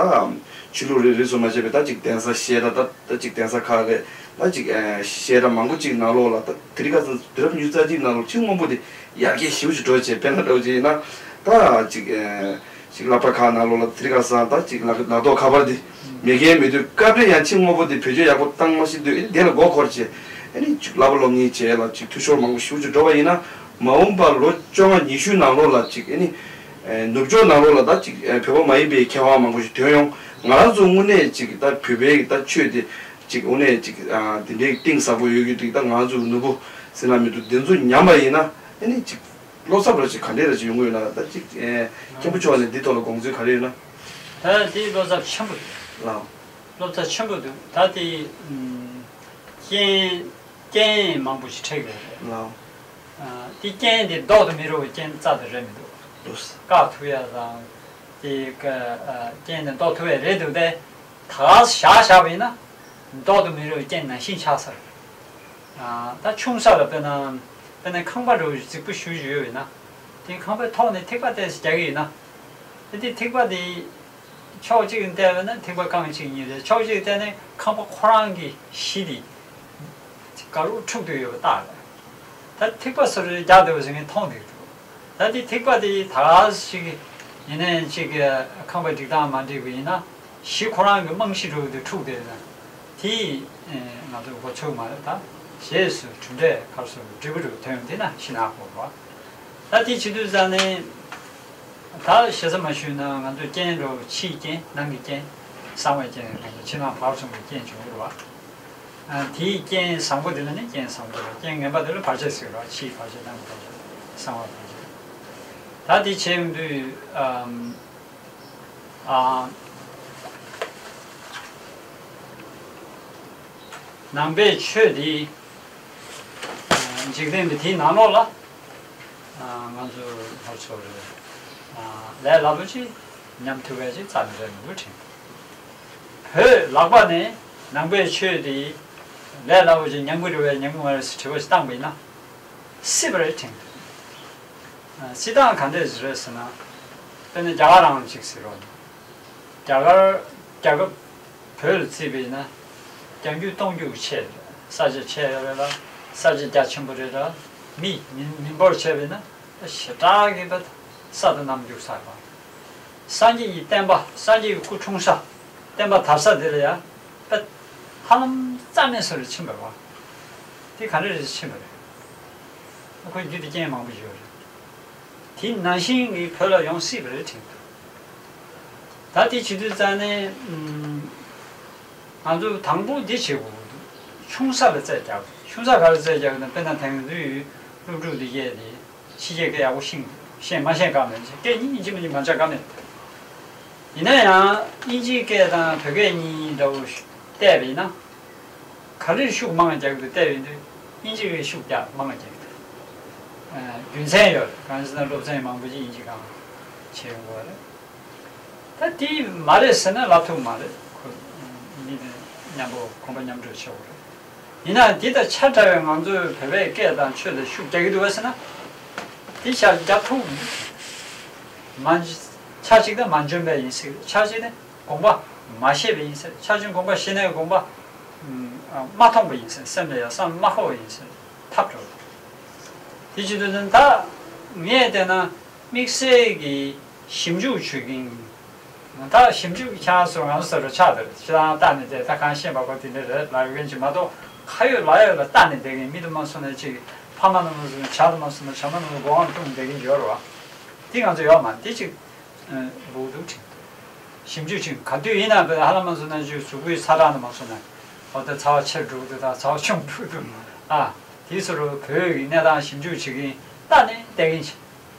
ཆོས་ལུགས་རེ་རེ་སུ་མ་བྱས་པའི་ད་ཅིག་གདན་ས་བཤད་གྲྭ་ད་ད་ཅིག་གདན་ས་ཁག་རེད། ད་ཅིག་བཤད་གྲྭ་མང་པོ་ཅིག་ནང་ལོགས་ལ་ད་དེ་རིང་ཁ་སང་དུས་རབས་ཉི་ཤུ་རྩ་གཅིག་ནང་ལོགས་ཕྱི་དངོས་པོ་དེ་ཡར་རྒྱས་ཞེ་པོ་ཅིག་འགྲོ་བྱས། དཔེར་ན་འདྲ་བོ་ཅིག་ཡིན་ན་ད་ཅིག་ཅིག་སློབ་གྲྭ་ཁག་ནང་ལོགས་ལ་དེ་རིང་ཁ་སང་ད་ཅིག་ལག་ལག་ཐོག་ཁ་པར་འདི་མེད་མཁན་མེད་དུས་སྐབས་རེ་ཡང་ཕྱི་དངོས་པོ་འདི་བེད་སྤྱོད་ཡག་པོ་བཏང་མ་ཤེས་དུས་ཨེ་ནི་དེ་ལ་མགོ་འཁོར་བྱས། ཨེ་ནི་ཅིག་བསླབ་པ་སློབ་གཉེར་བྱས་ལ་ཅིག་འཐུས་ཤོར་མང་པོ་ཞེ་པོ་ཅིག་འགྲོ་བ་ཡིན་ན། མ་འོངས་པ་ལོ་བཅོ་ལྔ་ཉི་ཤུ་ནང་ལོགས་ལ་ཅིག་ཨེ་ནི་ནུབ་ཕྱོགས་ནང་ལོགས་ལ་ད་ཅིག་བོད་པ་མ་ཡིན་པའི་མཁས་དབང་མང་པོ་ཞིག་ཐོན་ཡོང་། ང་རང་ཚོ་དངོས་གནས་ཅིག་ད་བོད་པའི་ད་ཆོས་དེ་ཅིག་དངོས་གནས་ཅིག་དེ་འདྲའི་གཏིང་ཟབ་པོ་ཡོད་རྒྱུ་དེ་ད་ང་ཚོ་ནོར་བུ་ཟེར་ན་མི་འདུག་འདི་ཚོ་ཉམས་པ་ཡིན་ན་ཨེ་ནི་ཅིག་བློ་འཚབ་ར་ཅིག་ག་འདྲས་ར་ཅིག་ཡོང་གི་ཡོད་ན། ད་ཅིག་ཨེ་མཁན་པོ་མཆོག་ནས་འདི་ཐོག་ལ་དགོངས་ཚུལ་ག་རེ་ཡོད་ན། ད་དེའི་བློ་འཚབ་ཆེན་པོ་འདུག་ལགས། བློ་འཚབ་ཆེན་པོ་འདུག་ད་དེ་ཨམ་རྐྱེན་རྐྱེན་མང་པོ་ཞིག་འཕྲད་ཀྱི་རེད། ལགས། ཨ་དེ་རྐྱེན་དེ་ལྡོག་ཏུ་མི་རུང་བའི་རྐྱེན་རྩ་དེ་རེད་མི་འདུག་ལགས། བཀག་ཐུབ་ཡ་དང་དེ་ཀ་ཨ་རྐྱེན་དེ་ལྡོག་ཐུབ་ཡ་རེད་འདུག་སྟེ། ད་ག་བཞག་བཞག་པ་ཡིན་ན་ལྡོག་ཏུ་མི་རུང་བའི་རྐྱེན་ནང་བཞིན་ཆགས་ས་རེད། ད་ཆུང་ས་ལ་དཔེར་ན་དཔེར་ན་ཁང་པ་འདྲ་བོ་ཞིག་རྫིག་པོ་ཞེ་པོ་ཅིག་ཡོད་པ་ཡིན་ན། དེ་ཁང་པའི་ཐོག་ནས་ཐིགས་པ་ཏོག་ཙམ་རྒྱག་གི་ཡིན་ན། དེ་དེ་ཐིགས་པ་དེ་ཕྱོགས་གཅིག་ནས་བལྟས་པ་ན་ཐིགས་པ་རྐང་གཅིག་གཉིས་རེད། ཕྱོགས་གཅིག་བལྟས་ན་ཁང་པ་ཁོ་རང་གི་གཞི་དེ་དཀར་པོ་འཁྲུགས་བསྡད་ཡོད་པ་རྟགས་རེད། ད་ཐིགས་པ་སོ་སོ་རྒྱག་བསྡད་པ་ཞིག་ངས་མཐོང་བསྡད་འདུག་ད་དེ་ཐིགས་པ་དེ་ད་ག་ཞིག་ཡིན་ནའི་ཅིག་ཁང་པ་སྒྲིག་སྟངས་མ་འགྲིག་པ་ཡིན་ན། གཞི་ཁོ་རང་གི་རྨང་གཞི་འདྲ་བོ་དེ་འཁྲུགས་བསྡད་ན། དེ་ང་ཚོ་འགོ་ཚུགས་མ་རེད། ད་རྗེས་སུ་གྲུབ་འབྲས་ཁར་སོ་འབྲས་བུ་འདྲ་བོ་ཐོན་ཡོང་དེ་ན་ཤི་ན་དགོས་པ། ད་དེ་བྱེད་དུས་ཙང་ནས་ད་ཞེ་ས་མ་ཞུས་ན་ང་ཚོ་རྐྱེན་འདྲ་བོ་ཕྱིའི་རྐྱེན་ནང་གི་རྐྱེན་གསང་བའི་རྐྱེན་ང་ཚོ་ཕྱི་ནང་བར་གསུམ་གྱི་རྐྱེན་བྱུང་རེད་བ། ཨ་དེའི་རྐྱེན་བཟང་པོ་དེ་ལ་ནི་རྐྱེན་བཟང་པོ་རེད། རྐྱེན་ངན་པ་དེ་ལ་བར་ཆད་ཟེར་བ། ཕྱིའི་བར་ཆད་ནང་གི་བར་ཆད་གསང་བ་བར་ཆད། ད་དེ་བྱས་ཡོང་དུས་ཨམ། ཨ། ནང་པའི་ཆོས་འདི་འཇིག་རྟེན་པའི་དེའི་ནང་ལོགས་ལ་ང་ཚོ་ཧོར་ཚོ་རེད། ལས་སླ་པོ་ཅིག་ཉམས་ཐུབ་པ་ཅིག་རྩ་ནས་རེད་མི་འདུག་དྲན། བོད་ལག་པ་ནས་ནང་པའི་ཆོས་འདི་ལས་སླ་པོ་ཅིག་ཉམས་ཀྱི་རེད་པས་ཉམས་ཀྱི་མ་རེད་ཟེར་དྲི་བ་ཞིག་བཏང་པ་ཡིན་ན། སྲིད་པ་རེད་དྲན་གྱི་འདུག་སྲིད་སྟངས་ག་འདྲས་རེད་ཟེར་ན། དཔེར་ན་རྒྱ་གར་རང་གཅིག་ཟེར་རོགས། རྒྱ་གར་རྒྱལ་ཁབ་བོད་ལ་བརྩིས་པ་ཡིན་ན། རྒྱང་རྒྱུག་སྟོང་རྒྱུག་ཆེ་རེད། ས་ཆ་ཆེ་ཡོད་རེད་ལ། ས་ཆ་རྒྱ་ཆེན་པོ་རེད་ལ། མི་མི་མི་འབོར་བྱས་པ་ཡིན་ན་ཞེ་དྲག་གི་བ་ས་དང་གནམ་རྒྱུག་ས་རེད་བ། སངས་རྒྱས་ཀྱི་བསྟན་པ་སངས་རྒྱས་ཀྱི་སྐུ་འཁྲུངས་ས་བསྟན་པ་དར་ས་དེ་ལ་ཡང་དཔེ་ཧ་ལམ་རྩ་མེད་བཟོ་འདྲ་ཕྱིན་པ་རེད་བ། དེ་ག་འདྲ་རེད་ཕྱིན་པ་རེད། ཁོའི་རྒྱུ་དེ་རྐྱེན་མང་པོ་ཡོད་རེད། དེ་ནང་བཞིན་གྱི་བོད་ལ་ཡོང་སྲིད་པ་རེད་དྲན་འདུག་ད་དེ་བྱེད་དུས་ཙང་ནས་ང་ཚོ་དང་པོ་འདི་བྱེད་དགོས་ཀྱི་འདུག་ཆུང་ས་ལ་རྩལ་རྒྱག་ཆུང་ས་ག་ལ་རྩལ་རྒྱག་ན་དཔེར་ན་དེང་དུས་སློབ་ཕྲུག་འདི་གས་དེ་ཕྱི་རྒྱལ་སྐད་ཡག་པོ་ཤེས་ཤེས་མ་ཤེས་ག་མེད། སྐད་གཉིས་ཡིན་གཅིག་མིན་གཅིག་མ་ཆགས་ག་མེད། ཡིན་ན་ཡང་དབྱིན་ཇིའི་སྐད་དང་བོད་སྐད་གཉིས་འདྲ་བོ་ བལྟས་པ་ཡིན་ན། ག་རེར་ཤུགས་མང་རྒྱག་གི་འདུག་བལྟས་པ་ཡིན་དུས་དབྱིན་ཇི་གིས་ཤུགས་རྒྱག་མང་རྒྱག་གི་འདུག་ཨ། རྒྱུ་མཚན་ཡོད་རེད། གང་ཟེར་ན་སློབ་ཚན་མང་པོ་ཅིག་དབྱིན་ཇི་སྒང་བྱེད་དགོས་རེད། ད་དེ་མ་རེད་ཟེར་ན་ལབ་ཐུབ་མ་རེད། ཁོ་མི་དེ་མཉམ་པོ་གོམ་པ་མཉམ་འགྲོ་བྱེད་དགོས་རེད། ཡིན་ནའང་དེ་དང་ཆ་འདྲ་བའི་ང་ཚོའི་བོད་པའི་སྐད་དང་ཆོས་ལ་ཤུགས་རྒྱག་གི་འདུག་བ་ཟེར་ན། དེ་ཤར་རྒྱག་ཐུབ་མི་འདུག་མ། ཆ་གཅིག་ད་མ་འཇོན་པ་ཡིན་སྲིད། ཆ་གཅིག་ནི་དགོངས་པ་མ་ཤེས་པ་ཡིན་སྲིད། ཆ་གཅིག་དགོངས་པ་ཤེས་ནའི་དགོངས་པ་མ་མཐོང་པ་ཡིན་སྲིད། སེམས་ལ་ཡང་བསམ་མ་འཁོར་བ་ཡིན་སྲིད། ཐབས་འགྲོ། དེ་བྱེད་དུས་ད་ངས་བལྟས་ན་དམིགས་བསལ་གྱི་ཞིབ་འཇུག་བྱེད་མཁན། ད་ཞིབ་འཇུག་ཁྱེད་རང་ཚོ་ང་ཚོ་ལྟ་བུ་ཆགས་འདུག་ཁྱེད་རང་ལྟ་ནས་བསྡད། ད་གང་ཤེས་པ་ཁོ་དེ་འདྲ་རེད་ལབ་མཁན་ཅིག་མ་གཏོགས། ཁ་ཡོད་ལག་ཡོད་ལ་ལྟ་ནས་བསྡད་མཁན། མི་དུ་མ་སོང་ན་ཅིག་ཕ་མ་དུ་མ་སོང་ན་ཇ་དུ་མ་སོང་ན་ཇ་མ་དུ་མ་སྒོ་ང་བཏུང་བསྡད་མཁན་ཡོད་རེད་བ། དེ་ང་ཚོ་ཡོད་མ་རེད། དེ་ཅིག་འུ་ཐུག་ཁྲིད། ཞིབ་འཇུག་ཅིག་ག་དུས་ཡིན་ན་བས་ཧ་ལམ་མ་སོང་ན་ཅིག་གཟུགས་པོའི་ཚ་གྲང་དུ་མ་སོང་ན། འོ་ད་ཚ་བ་ཆེར་འགྲོ་གི་འདུག་ད་ཚ་བ་ཆུང་འགྲོ་གི་འདུག་ཨ། དེའི་ཟུར་བོད་ཀྱི་གནས་སྟངས་ཞིབ་འཇུག་བྱེད་མཁན་ལྟ་ནས་བསྡད་མཁན་ཅིག་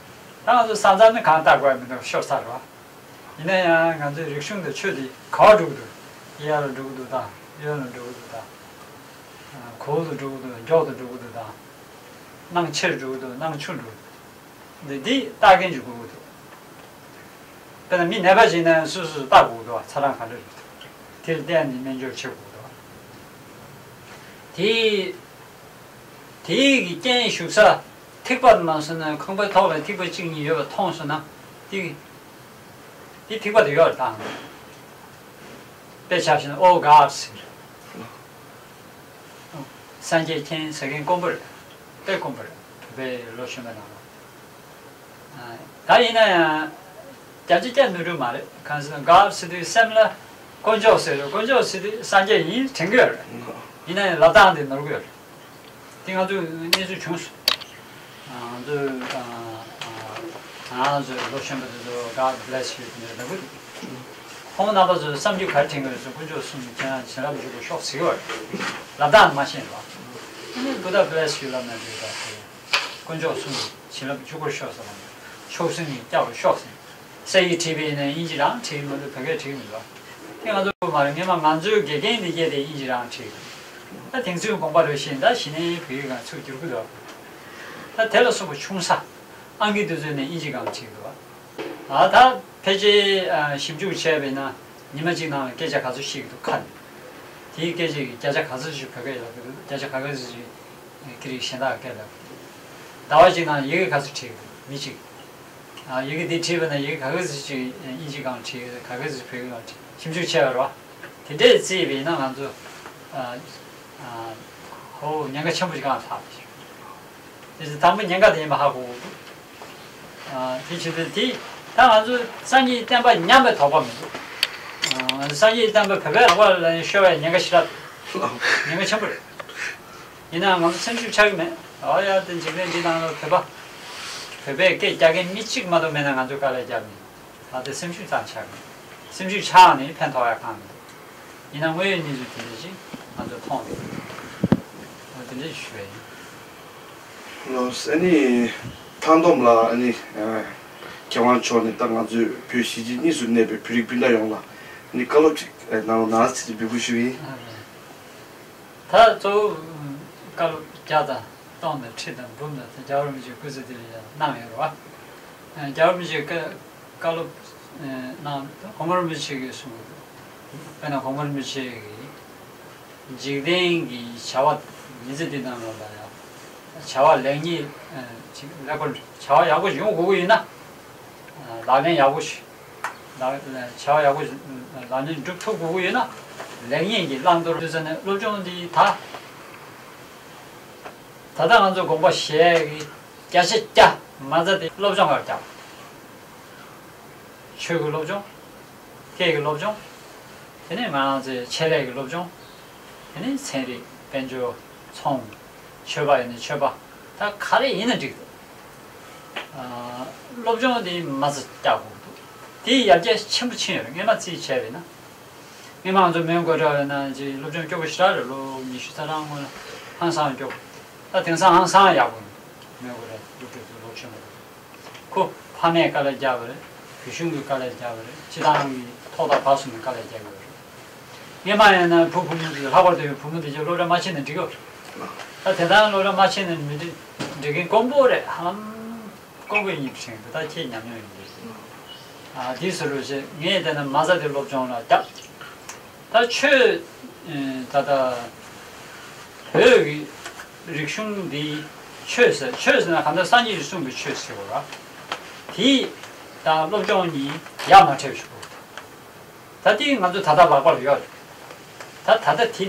ད་ང་ཚོ་ས་མཚམས་ནི་གང་ལྟ་དགོས་མི་འདུག་ཤོར་ཚར་བ། ཡིན་ན་ཡང་ང་ཚོའི་རིག་གཞུང་དང་ཆོས་དེ་ག་བ་འགྲོ་གི་འདུག་གཡས་ལ་འགྲོ་གི་འདུག་དང་གཡོན་ལ་འགྲོ་གི་འདུག་དང་། གོང་དུ་འགྲོ་གི་འདུག་མགྱོགས་དུ་འགྲོ་གི་འདུག་དང་། གནམ་ཆེར་འགྲོ་གི་འདུག་གནམ་ཆུང་འགྲོ་གི་འདུག་འདི་འདི་ལྟ་མཁན་ཅིག་དགོས་ཀྱི་འདུག་དཔེར་ན་མི་ནད་པ་ཅིག་ན་སོ་སོས་ལྟ་དགོས་ཀྱི་འདུག་ཚ་གྲང་ག་འདྲ་རེད། དེར་བརྟེན་ནས་སྨན་སྦྱོར་བྱེད་དགོས་ཀྱི་འདུག་དེ། དེའི་གི་རྐྱེན་ཞུགས་ས་ཐིགས་པ་མ་སོང་ན་ཁང་པའི་ཐོག་ལ་ཐིགས་པ་གཅིག་གཉིས་ཡོད་པ་མཐོང་སོང་ན། དེ་དེ་ཐིགས་པ་དེ་ཡོད་རེད་དང་། དཔེ་ཆ་བཞག་ན་ཨོ་ག་ཟེར། སངས་རྒྱས་མཁྱེན་ཟེར་མཁན་དཀོན་པོ་རེད། དཔེ་དཀོན་པོ་རེད། བོད་པའི་ལོ་གཞོན་པའི་ནང་ལ། ད་ཡིན་ན་ཡང་། བརྒྱ་ཆ་བརྒྱ་ནོར་འཁྲུལ་མ་རེད། གང་ཟེར་ན་ག་ཟེར་དུས་སེམས་ལ་དཀོན་མཆོག་ཟེར་རེད། དཀོན་མཆོག་ཟེར་དུས་སངས་རྒྱས་ཡིན་དྲན་གྱི་ཡོད་རེད། ཡིན་ན་ཡང་ལབ་སྟངས་དེ་ནོར་གྱི་ཡོད་རེད། དེ་ང་ཚོས་གནས་ཚུལ་བྱུང་སོང་། ང་ཚོས་ང་ཚོས་ལོ་གཞོན་པ་དེ་ཚོ་God bless you དེ་འདྲ་ལབ་གི་འདུག་ཁོང་རྣམ་པ་ཚོས་བསམ་རྒྱུ་ག་རེ་དྲན་གྱི་རེད་ཟེར། དཀོན་མཆོག་གསུམ་ནས་ཁྱེད་རང་བྱིན་རླབས་འཇུག་གི་ཤོག་ཟེར་གྱི་ཡོད་རེད། ལབ་སྟངས་མ་ཤེས་རེད་བ། ཨ་ནི་Buddha bless you ལབ་ན་འགྲིག་ག་དཀོན་མཆོག་གསུམ་བྱིན་རླབས་འཇུག་པར་ཤོག་ཟེར་བ། མཆོག་གསུམ་གྱིས་སྐྱབས་པར་ཤོག་ཟེར། ས་ཡིག་བྲིས་པ་ཡིན་ན་དབྱིན་ཇི་རང་བྲིས་མ་གཏོགས་བོད་སྐད་བྲིས་མི་འདུག་དེ་ང་ཚོ་མ་རེད། སྔོན་མ་ང་ཚོའི་དགེ་རྒན་འདི་སྐད་དེ་དབྱིན་ཇི་རང་བྲིས་འདུག་ད་དེང་ཚོའི་དགོངས་པ་རེད་ཤེས། ད་གཞི་ནས་བོད་ཡིག་སྒང་ཚུར་བསྒྱུར་གི་འདུག་ད་དེ་ལ་སོགས་པ་ཆུང་ས་ཨང་ཀི་དེ་ཚོ་ནས་དབྱིན་ཇི་སྒང་བྲིས་འདུག་ཨ། ད་ཕལ་ཆེར་ཞིབ་འཇུག་བྱས་པ་ཡིན་ན་ཉི་མ་གཅིག་ནང་ལ་སྐད་ཆ་ག་ཚོད་ཤེས་ཀྱི་འདུག་ཁ་ནས། དེའི་སྐད་ཆ་གི་བརྒྱ་ཆ་ག་ཚོད་ཞིག་བོད་སྐད་ཡོད་ཀྱི་འདུག་བརྒྱ་ཆ་ག་ཚོད་ཞིག་སྐད་རིགས་གཞན་དག་སྐད་ལ། ཟླ་བ་གཅིག་ནང་ཡི་གེ་ག་ཚོད་བྲིས་ཀྱི་འདུག་མི་གཅིག་ཨ། ཡི་གེ་འདི་བྲིས་པ་ན་ཡི་གེ་ག་ག་ཚོད་ཅིག་དབྱིན་ཇི་སྒང་བྲིས། ག་ག་ཚོད་བོད་སྒང་བྲིས། ཞིབ་འཇུག་བྱས་པ་རེད་བ། དེ་འདྲས་བརྩིས་པ་ཡིན་ན་ང་ཚོ། ཨ། ཨ། ཧོ། ཉེན་ཁ་ཆེན་པོ་ཞིག་སྒང་ལྷག་པ་ཞིག་དེ་ཚོ་དང་པོ་ཉེན་ཁ་དེ་ཡིན་པ་ཧ་གོ་གི་འདུག་ཨ། དེ་བྱེད་དུས་དེ་ད་ང་ཚོ་སངས་རྒྱས་བསྟན་པ་ཉམས་པའི་དོགས་པ་མི་འདུག་ཨ། སངས་རྒྱས་བསྟན་པ་བོད་པའི་ལག་པ་ལ་ཤོར་བའི་ཉེན་ཁ་ཞེ་དྲག་འདུག་ཉེན་ཁ་ཆེན་པོ་རེད། ཡིན་ནའང་ང་ཚོ་སེམས་ཤུགས་ཆག་གི་མེད། ཨོ་ཡ། དེ་འཇིག་རྟེན་འདི་ནང་ལ་བོད་པ། བོད་པའི་སྐད་རྒྱག་མཁན་མི་གཅིག་མ་གཏོགས་མེད་ན་ང་ཚོས་དཀའ་ལས་རྒྱབ་མེད། ད་དེ་སེམས་ཤུགས་ཙམ་ཆག་གི་མེད། སེམས་ཤུགས་ཆག་ནས་ཕན་ཐོགས་ཡ་གང་མི་འདུག་ཡིན་ན་དངོས་ཡོད་གནས་ཚུལ་དེ་འདྲ་ཅིག་ང་ཚོ་མཐོང་འདུག་ཨོ་དེ་འདྲ་ཞུ་བ་ཡིན། ལགས་སོ། ཨ་ནི་མཐའ་སྡོམ་ལ་ཨ་ནི་ཨ། མཁས་དབང་མཆོག་ནས་ད་ང་ཚོའི་བོད་གཞིས་བྱེས་གཉིས་སུ་གནས་པའི་བོད་རིགས་སྤུན་ཟླ་ཡོངས་ལ་ཨ་ནི་བཀའ་སློབ་ཅིག་ཨ། གནང་རོགས་གནང་ཟེར་འབོད་སྐུལ་ཞུ་གི་ཡིན། ཨ། ད་གཙོ་བོ་བཀའ་སློབ་བརྒྱ་དང་སྟོང་དང་ཁྲི་དང་འབུམ་དང་དེ་རྒྱལ་བ་རིན་པོ་ཆེའི་སྐུ་ཚེ་འདི་ལ་ཡང་གནང་ཡོད་རེད་བ། རྒྱལ་བ་རིན་པོ་ཆེའི་བཀའ་བཀའ་སློབ་གནང་། གོང་མ་རིན་པོ་ཆེ་གིས་གསུངས་ཡོད། དཔེར་ན་གོང་མ་རིན་པོ་ཆེ་གིས་འཇིག་རྟེན་གྱི་བྱ་བ་མི་ཚེ་འདི་ནང་ལ་ཡང་བྱ་བ་ལེགས་ཉེས་ཅིག་ལེགས་པར་བྱ་བ་ཡག་པོ་ཡོང་དགོས་ཀྱི་ཡིན་ན། ལག་ལེན་ཡག་པོ་ཞིག་ལག་བྱ་བ་ཡག་པོ་ལག་ལེན་སྒྲུབ་ཐུབ་དགོས་ཀྱི་ཡོད་ན། ལེགས་ཉེས་ཀྱི་བླང་དོར་དུས་ཙམ་ནས་སློབ་སྦྱོང་འདི་ད། ད་ལྟ་ང་ཚོ་དགོངས་པ་བཞེས་ཀྱི་བརྒྱ་ཆ་བརྒྱ་མ་རྩ་དེ་སློབ་སྦྱོང་ག་རྒྱག་ཆོས་ཀྱི་སློབ་སྦྱོང་། སྐད་ཀྱི་སློབ་སྦྱོང་། དེ་ནས་ང་ཚོའི་ཆེད་ལས་ཀྱི་སློབ་སྦྱོང་། དེ་ནས་ཚན་རིག་དཔལ་འབྱོར་ཚོང་། ཆོས་པ་ཡིན་ན་ཆོས་པ། ད་ག་རེ་ཡིན་ན་འགྲིག་འདུག་ཨ། སློབ་སྦྱོང་དེ་མ་རྩ་རྒྱག་དགོས་འདུག་དེ་ཡར་རྒྱས་ཆེན་པོ་ཕྱིན་ཡོད་རེད། སྔོན་མ་རྩིས་བྱས་པ་ཡིན་ན། སྔོན་མ་ང་ཚོ་མོན་གྷོ་འདྲ་བ་ཡིན་ན་ཅིག་སློབ་སྦྱོང་སྐྱོ་པོ་ཞེ་དྲག་རེད། ལོ་ཉི་ཤུ་རྩ་གྲངས་སྔོན་ལ་ཧང་སང་སྐྱོ་པོ། ད་དེང་སང་ཧང་སང་ཡག་པོ་ཡིན། མོན་གྷོ་ར་སློབ་ཕྲུག་ཚོ་ལོ་ཆུང་བ་རེད། ཁོ་ཕ་མས་དཀའ་ལས་རྒྱབ་པ་རེད། བོད་གཞུང་གིས་དཀའ་ལས་རྒྱབ་པ་རེད། སྤྱི་བཏང་གི་ཐོག་མཐའ་བར་གསུམ་ནས་དཀའ་ལས་རྒྱག་གི་ཡོད་རེད། སྔོན་མ་ཡིན་ན་བུ་བུ་མོ་དེ་ལྷག་པར་དུ་བུ་མོ་དེ་ཚོ་སློབ་གྲྭ་མ་ཕྱིན་ན་འགྲིག་གི་རེད། ད་དེ་ལྟར་སློབ་གྲྭ་མ་ཕྱིན་ན་མི་འགྲིག་འགྲིག་མཁན་དཀོན་པོ་རེད། ཧ་ལམ་དཀོན་པོ་ཡིན་པ་ཞིག་འདུག་ད་ཁྱེད་ཉམས་མྱོང་ཡོད་འདུག་ཨ་དེ་སུ་རུ་ཞེས་ངས་བལྟས་ན་མ་རྩ་དེ་སློབ་སྦྱོང་ལ་རྒྱབ། ད་ཆོས་ད་ལྟ་བོད་ཀྱི་རིག་གཞུང་འདི་ཆོས་ཟེར་ཆོས་ཟེར་ན་གང་ལྟར་སངས་རྒྱས་ཀྱི་གསུང་གི་ཆོས་ཟེར་བ་ར། དེ་དང་སློབ་སྦྱོང་གཉིས་ཡ་མ་བྲལ་བཞུགས། ད་ལྟའི་ང་ཚོ་ད་ལྟ་ལག་པར་ཡོད་རེད། ད་ད་ལྟ་དེ་དེ་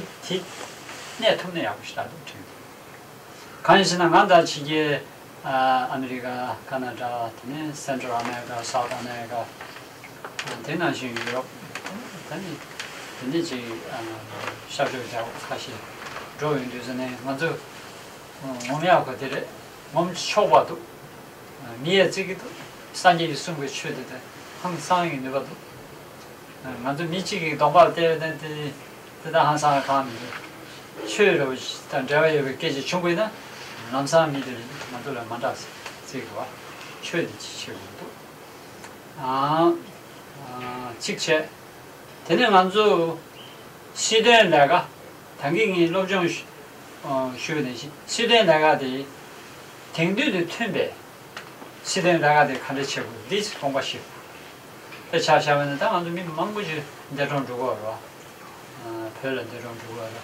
གནས་ཐུབ་ན་ཡག་པོ་ཞིག་རེད་འདུག་དྲན། གང་ཡིན་ཟེར་ན་ང་དང་ཕྱི་རྒྱལ་ཨ་ཨ་མི་རི་ཀ། ཁ་ན་ཌ། དེ་ནས་Central America, South America, དེ་ནང་བཞིན་ཡུ་རོབ། ད་ནི་དེ་འདྲ་ཅིག་ཤར་ཕྱོགས་རྒྱལ་ཁབ་ཁ་ཤས་འགྲོ་ཡོང་དུས་ཙ་ནས་ང་ཚོ་ངོམ་ཡག་གོ་དེ་རེད། ངོམ་ཆོག་པ་འདུག་མི་ཡས་བརྩི་གི་འདུག་སངས་རྒྱས་ཀྱི་གསུང་གི་ཆོས་དེ་དེ་ཧང་སང་གི་ནུས་པ་འདུག་ང་ཚོ་མི་གཅིག་གིས་གདོང་པར་བལྟས་ནས་དེ་དེ་ལྟར་ཧང་སང་གང་མི་འདུག་ཆོས་རེ་བ་དང་འབྲེལ་བ་ཡོད་པའི་སྐད་ཆ་བྱུང་པ་ཡིན་ན་ལམ་སང་མི་དེ་ང་ཚོ་ལ་མ་འདྲ་བརྩི་གི་འདུག་ཆོས་དེ་ཆེ་ཆེ་གི་འདུག་ཨང་། ཨང་། གཅིག་བྱས། དེ་ནས་ང་ཚོ་སྲིད་དོན་ལས་ཀ། ད་གིན་ངས་སློབ་སྦྱོང་ཞུ་ཨང་ཞུས་པ་ནང་བཞིན་སྲིད་དོན་ལས་ཀ་དེ་དེང་དུས་དང་མཐུན་པའི་སྲིད་དོན་ལས་ཀ་དེ་ག་འདྲ་བྱེད་དགོས་འདི་དགོངས་པ་བཞེས་དགོས། དཔེ་ཆ་བཞག་པ་ན་ད་ང་ཚོ་མི་མང་པོ་ཞིག་འདས་གྲོངས་འགྲོ་གི་ཡོད་རེད་བ། ཨ་བོད་ལ་འདས་གྲོངས་འགྲོ་གི་ཡོད་རེད།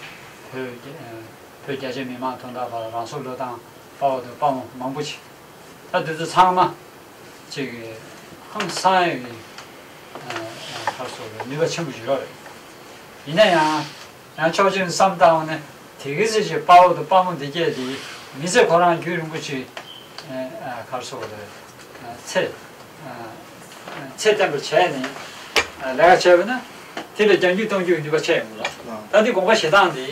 བོད་ཀྱི་ཨ་བོད་རྒྱ་ཆེ་མི་མང་དོན་དག་པ་རང་སྲོག་བློས་བཏང་དཔའ་བོ་དང་དཔའ་མོ་མང་པོ་ཅིག་ད་དེ་ཚོ་ཚང་མ་ཅིག་ཧང་སང་ཡག་གི་ཨ་ཨ་ག་རེ་ཟེར་དགོས་རེད། ནུས་པ་ཆེན་པོ་ཞིག་ཡོད་རེད། ཡིན་ན་ཡང་ཡང་ཕྱོགས་གཅིག་ནས་བསམ་བཏང་བ་ནི་དེ་གི་ཚེ་ཅིག་དཔའ་བོ་དང་དཔའ་མོ་འདི་སྐད་དེ་མི་ཚེ་ཁོ་རང་རྒྱུན་རིང་པོ་ཅིག་ཨ་ཨ་ག་རེ་ཟེར་དགོས་རེད། ཚེ་ཨ་ཚེ་བརྟན་པར་བྱས་ནས་ཨ་ལས་ཀ་བྱས་པ་ན་དེ་ལ་རྒྱང་རྒྱུག་གཏོང་རྒྱུ་ནུས་པ་ཆེ་ཡོང་གི་རེད། ད་འདི་དགོངས་པ་བཞེས་སྟངས་འདི་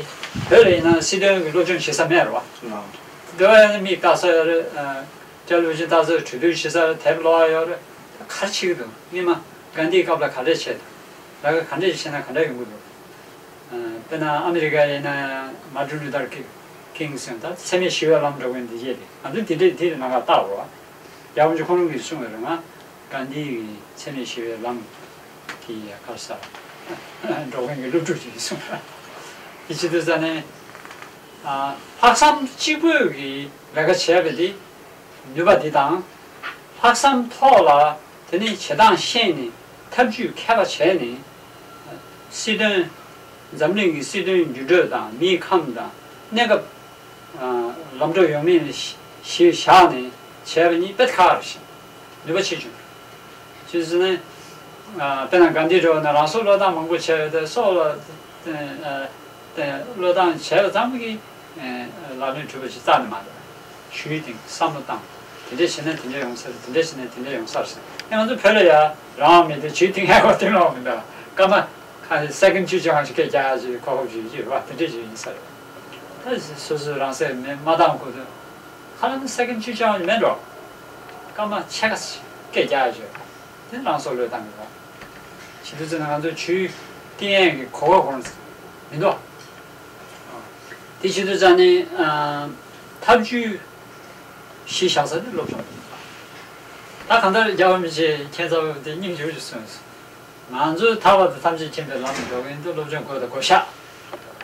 བོད་ལ་ཡིན་ན་སྲིད་དོན་གྱི་སློབ་སྦྱོང་བྱེད་ས་མེད་རེད་བ། འདི་བ་ཡང་མི་ལྟ་ས་ཡོད་རེད། སྐྱ་ལོ་ཆེན་ལྟ་ས་གྲོས་བསྡུར་བྱེད་ས་དེབ་ཀློག་ཡ་ཡོད་རེད། ག་རེ་བྱེད་ཀྱི་འདུག་སྔོན་མ་གྷན་དྷིའི་སྐབས་ལ་ག་འདྲས་བྱས་འདུག་ལས་ཀ་ག་འདྲས་བྱས་ན་ག་འདྲས་ཡོང་གི་འདུག་དཔེར་ན་ཨ་མི་རི་ཀ་ཡིན་ན་Martin Luther King ཟེར་ད་འཚེ་མེད་ཞི་བའི་ལམ་འགྲོ་མཁན་འདི་རྗེས་དེ་ང་ཚོ་འདི་འདྲས་འདི་རེད་ལམ་ཁ་བལྟ་བ། རྒྱལ་བ་རིན་པོ་ཆེ་ཁོང་རང་གིས་གསུངས་ཡོད་རེད། ང་གྷན་དྷི་ཡི་འཚེ་མེད་ཞི་བའི་ལམ་གྱི་ཡ་གར་ས་འགྲོ་མཁན་གྱི་སློབ་ཕྲུག་ཅིག་གསུངས་རེད། དེ་བྱེད་དུས་ཙ་ནས་ལྷག་བསམ་གཅིག་པུས་ཀྱི་ལས་ཀ་བྱས་པ་འདི་ནུས་པ་འདི་དང་། ལྷག་བསམ་ཐོག་ལ་དེ་ནས་བྱེད་སྟངས་ཤེས་ནས་ཐབས་ཇུས་མཁས་པ་བྱས་ནས་སྲིད་དོན་འཛམ་གླིང་གི་སྲིད་དོན་འགྱུར་འགྲོས་དང་མིའི་ཁམས་དང་གནས་སྐབས་ལམ་འགྲོ་ཡོང་མིན་གཞི་བཞག་ནས་བྱས་པ་གཉིས་དཔེ་ཁག་རེད་ཤག་ནུས་པ་ཆེ་བྱུང་། ཅི་ཟེར་ན། དཔེར་ན་གྷན་དྷི་འདྲ་བོ་ན་རང་སྲོག་བློས་བཏང་མང་པོ་བྱས་ཡོད་དེ་སྲོག་ལ་བློས་བཏང་བྱས་པ་ཙམ་གྱིས་ལག་ལེན་གྲུབ་པ་ཞིག་རྩ་ནས་མ་རེད། ཞུས་ཏེ་བསམ་བློ་བཏང་། དེ་འདྲས་བྱས་ན་དེ་འདྲས་ཡོང་ས་རེད། དེ་འདྲས་བྱས་ན་དེ་འདྲས་ཡོང་ས་རེད་ཟེར། ང་ཚོ་བོད་ལ་ཡ་རང་དབང་མེད་དེ་ཇུས་གཏིང་ཧེ་གོ་གཏིང་ལོག་མི་འདུག་སྐར་མ་ཁ་ཤས་སེ་ཀན་ཌ་གཅིག་ཙམ་ཞིག་སྐད་རྒྱག་ཡ་ཅིག་གོ་སྐབས་ཅིག་ཡོད་པ་དེ་འདྲས་ཅིག་ཡིན་ས་རེད། ད་སོ་སོས་རང་སྲེག་མེད་མ་བཏང་གོང་དུ་ཧ་ལམ་སེ་ཀན་ཌ་གཅིག་ཙམ་མེད་འགྲོ། སྐར་མ་ཕྱེད་ཀ་ཞིག་སྐད་རྒྱག་ཡ་ཅིག་ཡོད་པ། དེ་རང་སྲོག་བློས་བཏང་གི་རེད། བྱེད་དུས་ཙམ་ན་ང་ཚོ་ཇུས་གཏིང་ཡས་ཀྱི་གོ་སྐབས་ཁོ་རང་མི་འདུག་དེ་བྱེད་དུས་ཙམ་ནས་ཐབས་ཇུས་གཞི་བཞག་ས་ནི་སློབ་སྦྱོང་ཡིན་པ། ད་གང་ལྟར་རྒྱལ་བ་རིན་པོ་ཆེ་ཁྱད་མཚར་བ་དེ་སྙིང་རྗེ་པོ་ཞིག་གསུངས་སོང་། ང་ཚོས་ཐར་པ་དང་ཐམས་ཅད་མཁྱེན་པའི་ལམ་ལ་འགྲོ་གི་ཡིན་དུས་སློབ་སྦྱོང་དགོས་དང་དགོས་ཤག་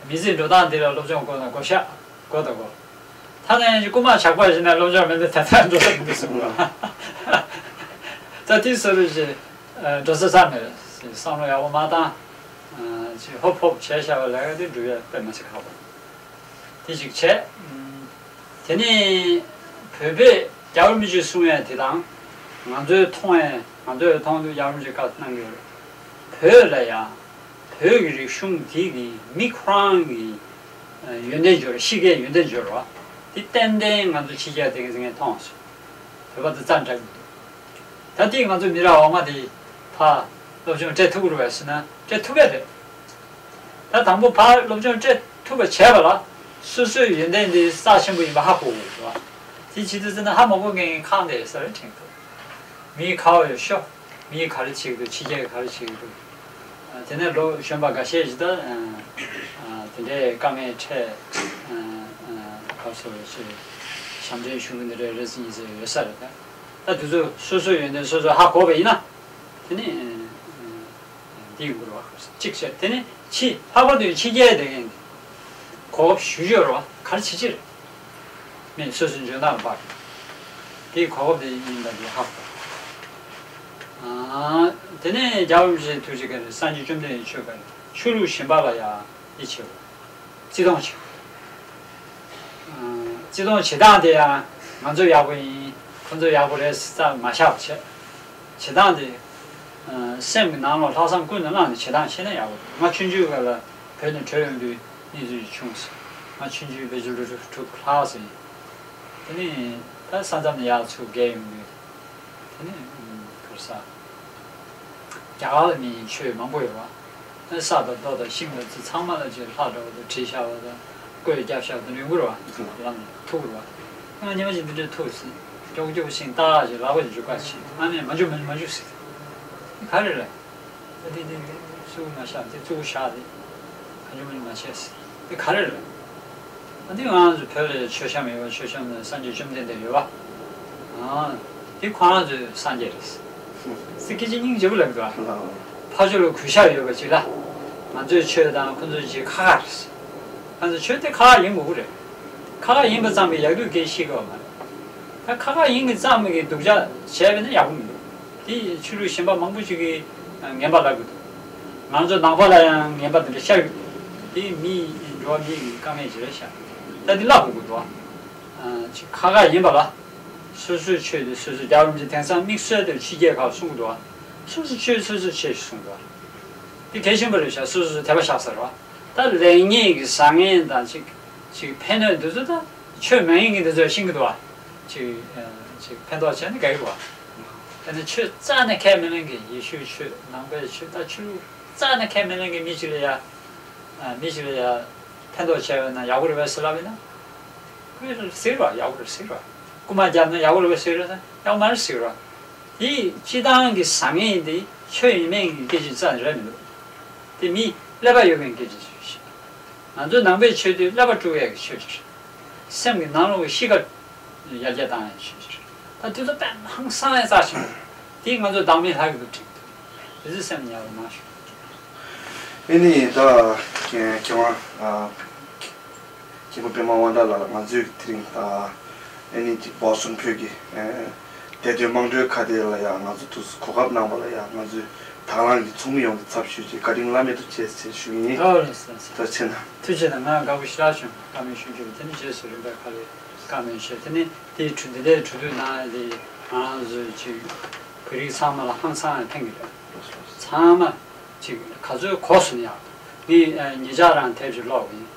མི་ཚེའི་འགྲོ་སྟངས་འདི་ལ་སློབ་སྦྱོང་དགོས་དང་དགོས་ཤག་དགོས་དང་དགོས། ཐ་ན་ཡང་ཅིག་རྐུན་མ་ཇག་པ་ཞིག་ན་སློབ་སྦྱོང་མེད་ན་ད་ལྟ་འགྲོ་ས་མི་འདུག་གསུངས་པ། ད་དེ་སོ་རུ་ཞིག་འགྲོ་ས་ས་མེད། བསམ་བློ་ཡག་པོ་མ་བཏང་། ཅིག་ཧོབ་ཧོབ་བྱས་བཞག་པ་ལས་ཀ་དེ་འགྲུབ་ཡ་དཔེ་མ་ཚིག་ཁག་པོ། དེ་ཞིག་བྱས། དེ་ནས་བོད་པས་རྒྱལ་བ་རིན་པོ་ཆེས་གསུང་ཡ་དེ་དང་། ང་ཚོས་མཐོང་ཡ་ང་ཚོས་མཐོང་དུས་རྒྱལ་བ་རིན་པོ་ཆེས་བཀའ་གནང་གི་ཡོད་རེད། བོད་ལ་ཡང་བོད་ཀྱི་རིག་གཞུང་འདི་གི་མི་ཁོ་རང་གི་ཡོན་ཏན་སྦྱོར་གཤིས་ཀའི་ཡོན་ཏན་སྦྱོར་བ་དེ་ཏན་ཏན་ང་ཚོ་ཕྱི་རྒྱལ་དེ་ག་ཚོ་ངས་མཐོང་སོང་། བོད་པ་དེ་རྩ་འདྲ་གི་མི་འདུག་ད་ལྟའི་ང་ཚོ་མི་རབས་འོག་མ་དེ་ཕར་སློབ་སྦྱོང་སྤྲད་ཐུབ་ཀྱི་རེད་པས་ཟེར་ན་སྤྲད་ཐུབ་ཀྱི་རེད། ད་དང་པོ་ཕར་སློབ་སྦྱོང་སྤྲད་ཐུབ་པ་བྱས་པ་ལ་སོ་སོའི་ཡོན་ཏན་དེ་རྩ་ཆེན་པོ་ཡིན་པ་ཧ་གོ་དགོས་རེད་པ། དེ་བྱེད་དུས་ཙམ་ན་ཧ་མ་གོ་མཁན་གྱི་ཁང་དེ་ས་རེ་དྲན་ཐུབ། མིའི་ཁ་བ་ཡོད་ཤོ། མིའི་ག་རེ་བྱེད་ཀྱི་འདུག་ཕྱི་རྒྱལ་གྱི་ག་རེ་བྱེད་ཀྱི་འདུག་དེ་ནས་ལོ་གཞོན་པ་འགའ་ཤས་ཤིག་ད་དེ་འདྲའི་དཀའ་ངལ་འཕྲད། ག་སོ་ཞེས་ཞབས་འདྲེན་ཞུ་གི་འདི་འདྲའི་རེ་ཟིན་ཡིན་ཟེར་ཡོད་ས་རེད་ད། ད་དེ་ཚོ་སོ་སོའི་ཡོན་ཏན་སོ་སོས་ཧ་གོ་བ་ཡིན་ན། དེ་ནི་འདི་ཡོང་གི་རེད་པ། གཅིག་བྱས་དེ་ནི་ ཕྱི་ལྷག་པར་དུ་ཕྱི་རྒྱལ་དེ་གའི་གོ་སྐབས་ཞུ་ཡོད་རེད་བ། ག་རེ་བྱེད་ཀྱི་རེད། མི་སོ་སོའི་འཇོན་ཐང་ལ་དཔག་པའི་དེའི་གོ་སྐབས་དེ་ཡིན་པ་དེ་ཧ་གོ། ཨ། དེ་ནས་རྒྱལ་བ་རིན་པོ་ཆེའི་ཐུགས་རྗེ་བཀའ་དྲིན། སངས་རྒྱས་བཅོམ་ལྡན་འདས་ཆོས་བཀའ་དྲིན། ཆོས་ལུགས་གཞན་པ་ལ་ཡང་ཡིད་ཆེས་པ། བརྩི་མཐོང་བྱེད། ཨ། བརྩི་མཐོང་བྱེད་སྟངས་དེ་ཡང་ང་ཚོ་ཡག་པོ་ཡིན། ཁོ་ཚོ་ཡག་པོ་རེད་ཟེར་རྩ་མ་བཞག་པ་བྱེད། བྱེད་སྟངས་དེ། ཨ། སེམས་ཀྱི་ནང་ལོགས་ལྷག་བསམ་ཀུན་ནས་བསླངས་ནས་བྱེད་སྟངས་ཤེས་ན་ཡག་པོ་འདུག་ང་ཆུང་ཆུང་སྒང་ལ་བོད་ནས་བྲོས་ཡོང་དུས་གནས་ཚུལ་ཅིག་བྱུང་སོང་། ང་ཆུང་ཆུང་ཕལ་ཆེར་ལོ་དྲུག་ལྷག་ཙམ་ཡིན། དེ་ནས་ད་ས་མཚམས་ནས་ཡར་ཚུར་བརྒལ་ཡོང་དུས། དེ་ནས་ག་རེ་ཟ། རྒྱ་གར་ལ་མི་ཡི་ཆོས་མང་པོ་ཡོད་པ། ས་དང་རྡོ་དང་ཤིང་དང་རྩི་ཚང་མ་ལ་ཅིག་ལྷ་འདྲ་བོ་དང་བྲིས་བཞག་པ་དང་བརྐོས་བརྒྱབ་བཞག་པ་དང་ཡོང་གི་རེད་བ། ལམ་ཐུག་གི་རེད་བ། ང་ཉི་མ་ཅིག་འདི་འདྲའི་ཐུག་ཟིན། མགྱོགས་མགྱོགས་ཤིང་རྟ་ཅིག་ལག་པ་ཅིག་འཇུ་ག་ཕྱིན། ཨ་ནི་མ་འཇུ་མ་འཇུ་མ་འཇུ་ཟེར། ག་རེ་རེད། ད་དེ་དེ་དེ་གཙོ་བོ་མ་བཞག་དེ་གཙོ་བོ་བཞག་དེ་ག་འཇུ་མ་འཇུ་མ་བྱས་ཟེར། དེ་ག་རེ་རེད། ཨ། འདི་ང་རང་ཚོ་བོད་ལ་མཆོད་བཤམས་ཡོད་པ། མཆོད་བཤམས་ནང་སངས་རྒྱས་བཅོམ་ལྡན་འདས་ཡོད་པ། ཨ། འདི་ཁོ་རང་ཚོའི་སངས་རྒྱས་རེད། སི་སྐད་ཆ་སྙིང་རྗེ་པོ་ལབ་འདུག་ཨ། ཕར་ཕྱོགས་ལ་གུས་ཞབས་ཡོད་པ་ཅིག་ལ། ང་ཚོའི་ཆོས་དང་ཁོ་ཚོའི་ཆོས་ཁ་ཁ་རེད། ང་ཚོ་ཆོས་དེ་ཁ་ཁ་ཡིན་དགོས་ཀྱི་རེད། ཁ་ཁ་ཡིན་པ་ཙམ་གྱིས་ཡག་སྡུག་སྐད་ཤེས་ཀྱི་ཡོད་མ་རེད། ད་ཁ་ཁ་ཡིན་གྱི་ཙམ་གྱིས་སྡུག་ཅག་བྱས་པ་ན་ཡག་པོ་མི་འདུག་དེ་ཆོས་ལུགས་གཞན་པ་མང་པོ་ཅིག་གིས་ངན་པ་ལབ་ཀྱི་འདུག་ང་ཚོ་ནང་པ་ལ་ཡང་ངན་པ་དེ་འདྲ་ཤར་གྱི་འདུག་དེ་མི་འགྲོ་བ་མི་ཡི་དཀའ་ངལ་ཅིག་རེད་ཤག་ད་དེ་ལབ་དགོས་ཀྱི་འདུག་ཨ། ཅིག་ཁ་ཁ་ཡིན་པ་ལ། སོ་སོའི་ཆོས་དེ་སོ་སོའི། རྒྱལ་བ་རིན་པོ་ཆེ་དེང་སང་དམིགས་བསལ་དུ་ཕྱི་རྒྱལ་ཁག་གསུང་གི་འདུག་ཨ། སོ་སོའི་ཆོས་སོ་སོས་བྱེད་ཅིག་གསུང་འདུག་ཨ། དེ་གལ་ཆེན་པོ་རེད་ཤག་སོ་སོས་དད་པ་བཞག་ས་རེད་བ། ད་ལེགས་ཉེས་ཀྱི་བཟང་ངན་དང་ཅིག་ཅིག་ཕན་གནོད་འདི་ཚོ་ད་ཆོས་མ་ཡིན་གྱི་འདི་ཚོས་ཤེས་ཀྱི་འདུག་བ། ཅིག་ཨ། ཅིག་ཕན་ཐོགས་བྱས་ན་དགའ་གི་རེད་བ། དེ་ནི་ཆོས་རྩ་ནས་ཁས་མི་ལེན་མཁན། ཡེ་ཤུའི་ཆོས། ནང་པའི་ཆོས། ད་ཆོས་ལུགས་རྩ་ནས་ཁས་མི་ལེན་མཁན་མི་ཅིག་ལ་ཡ། ཨ། མི་ཅིག་ལ་ཡ་ཕན་ཐོགས་བྱས་པ་ན་ཡག་པོ་རེད་པས་ཟེར་ལབ་ཡིན་ན། ཁོས་ཟེར་བ། ཡག་པོ་རེད་ཟེར་བ། རྐུ་མ་བརྒྱབ་ན་ཡག་པོ་རེད་པས་ཟེར་བ་དང་ཡག་པོ་མ་རེད་ཟེར་བ། དེ་སྤྱི་བཏང་གི་བཟང་ངན་དེ་ཆོས་ཡིན་མིན་གྱི་སྐད་ཆ་རྩ་ནས་རེད་མི་འདུག་དེ་མིའི་ཀླད་པ་ཡོད་མཁན་གྱི་སྐད་ཆ་ཞིག་ང་ཚོའི་ནང་པའི་ཆོས་དེ་ཀླད་པ་དཀྲུག་ཡག་གི་ཆོས་ཅིག་རེད། སེམས་ཀྱི་ནང་ལོགས་ཀྱི་གཤིས་ཀ་ཡར་རྒྱས་བཏང་ཡག་ཆོས་ཅིག་རེད། ད་དེ་ཚོ་དཔེ་ཧང་སང་ཡག་རྩ་ཆེན་པོ་རེད། དེ་ང་ཚོ་བདག་མེད་ལྷ་གི་སྒྲུབ་ཁྲིམས་དེ་ཚོ་སེམས་ཉར་བ་མང་ཤོས། ཨེ་ནི་ད་མཁས་དབང་ཨ། མཁན་པོ་པད་མ་དབང་གྲགས་ལགས་ལ་ང་ཚོས་དེ་རིང་ཨ། ཨེ་ནི་ཅིག་བོ་སི་ཊོན་བོད་ཀྱི་ཨ། བདེ་དོན་དམངས་ཁྲོད་ཁ་བརྡ་ལ་ཡང་ང་ཚོ་ཐུགས་སུ་གོ་སྐབས་གནང་བ་ལ་ཡང་ང་ཚོའི་དང་བླངས་ཀྱི་ཚོགས་མི་ཡོངས་ཀྱི་ཚབ་ཞུས་ཏེ་བཀའ་དྲིན་བླ་མེད་དུ་ཆེ་ཞེས་ཞུ་ཡིན། ཨོ་ལགས་སོ་ལགས་སོ། ད་ཕྱིན་ན། ཐུགས་རྗེ་གནང་། ང་དགའ་པོ་ཞེ་དྲག་བྱུང་། བཀའ་མོལ་ཞུ་རྒྱུ་དེ་ནི་རྗེས་སུ་རིམ་པས་ཁ་ལས་བཀའ་མོལ་ཞུ། དེ་ནི་དེའི་གྲོས་འདི་འདྲའི་གྲོས་བསྡུར་གནང་ཡག་དེ་ང་རང་ཚོའི་ཅིག་བོད་རིགས་ཚང་མ་ལ་ཧང་སང་ཡག་ཕན་གྱི་རེད། ཚང་མ་ཅིག་ག་ཚོད་གོ་སོང་ན་ཡག་ངས་ཨ། ཉེ་ཆར་རང་དེབ་ཅིག་ཀློག་ཡིན།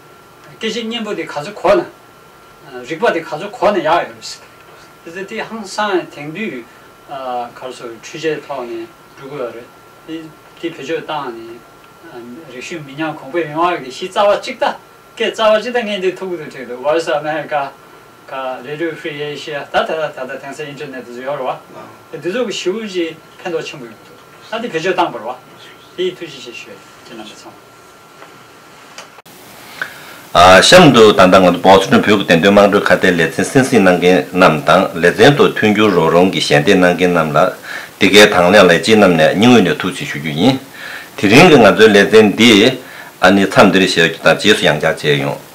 སྐད་ཆ་སྙན་པོ་དེ་ག་ཚོད་གོ་ན། ཨ། རིག་པ་དེ་ག་ཚོད་གོ་ན་ཡག་ཡོད་རེད་ཟེར། དེ་ཚོ་དེ་ཧང་སང་ཡག་དེང་དུས་ཨ། ག་རེ་ཟེར། འཕྲུལ་ཆས་ཐོག་ནས་འགྲོ་གི་ཡོད་རེད། དེ་དེ་བེད་སྤྱོད་བཏང་ནས་ཨ། རིག་གཞུང་མི་ཉམས་གོང་འཕེལ་ཡོང་ཡག་གི་གཞི་རྩ་བ་གཅིག་ད། སྐད་རྩ་བ་གཅིག་ད་ངས་འདི་ཐུག་གི་འདུག་དྲན་འདུག Voice of America། ག་Radio Free Asia། ད་ད་ད་ད་དེང་སང་ཨིན་ཊར་ནེཊ་དེ་ཚོ་ཡོད་རེད་བ། དེ་ཚོ་གི་ཞེ་པོ་ཅིག་ཕན་ཐོགས་ཆེན་པོ་ཡོང་གི་འདུག་ད་དེ་བེད་སྤྱོད་བཏང་པ་རེད་བ། དེ་ཡི་ཐུགས་རྗེ་ཆེ་ཞུ་ཡ་ཡིན། ཁྱེད་རྣམ་པ་ཚང་མ། ཨ། གཤམ་དུ་ད་ལྟ་ང་ཚོ་བོ་སི་ཊོན་བོད་ཀྱི་བདེན་དོན་དམངས་ཁྲོད་ཁ་བརྡའི་ལེ་ཚན་གསན་གཟིགས་གནང་མཁན་རྣམས་དང་ལེ་ཚན་དུ་མཐུན་འགྱུར་རོགས་རམ་གྱི་ཞལ་འདེབས་གནང་མཁན་རྣམས་ལ་འདི་གའི་དང་བླངས་ལས་བྱེད་རྣམས་ནས་སྙིང་དབུས་ནས་ཐུགས་རྗེ་ཆེ་ཞུ་རྒྱུ་ཡིན། དེ་རིང་གི་ང་ཚོའི་ལེ་ཚན་འདི་ཨ་ནི་མཚམས་འདིར་བཞག་རྒྱུ་དང་རྗེས་སུ་ཡང་བསྐྱར་མཇལ་ཡོང་།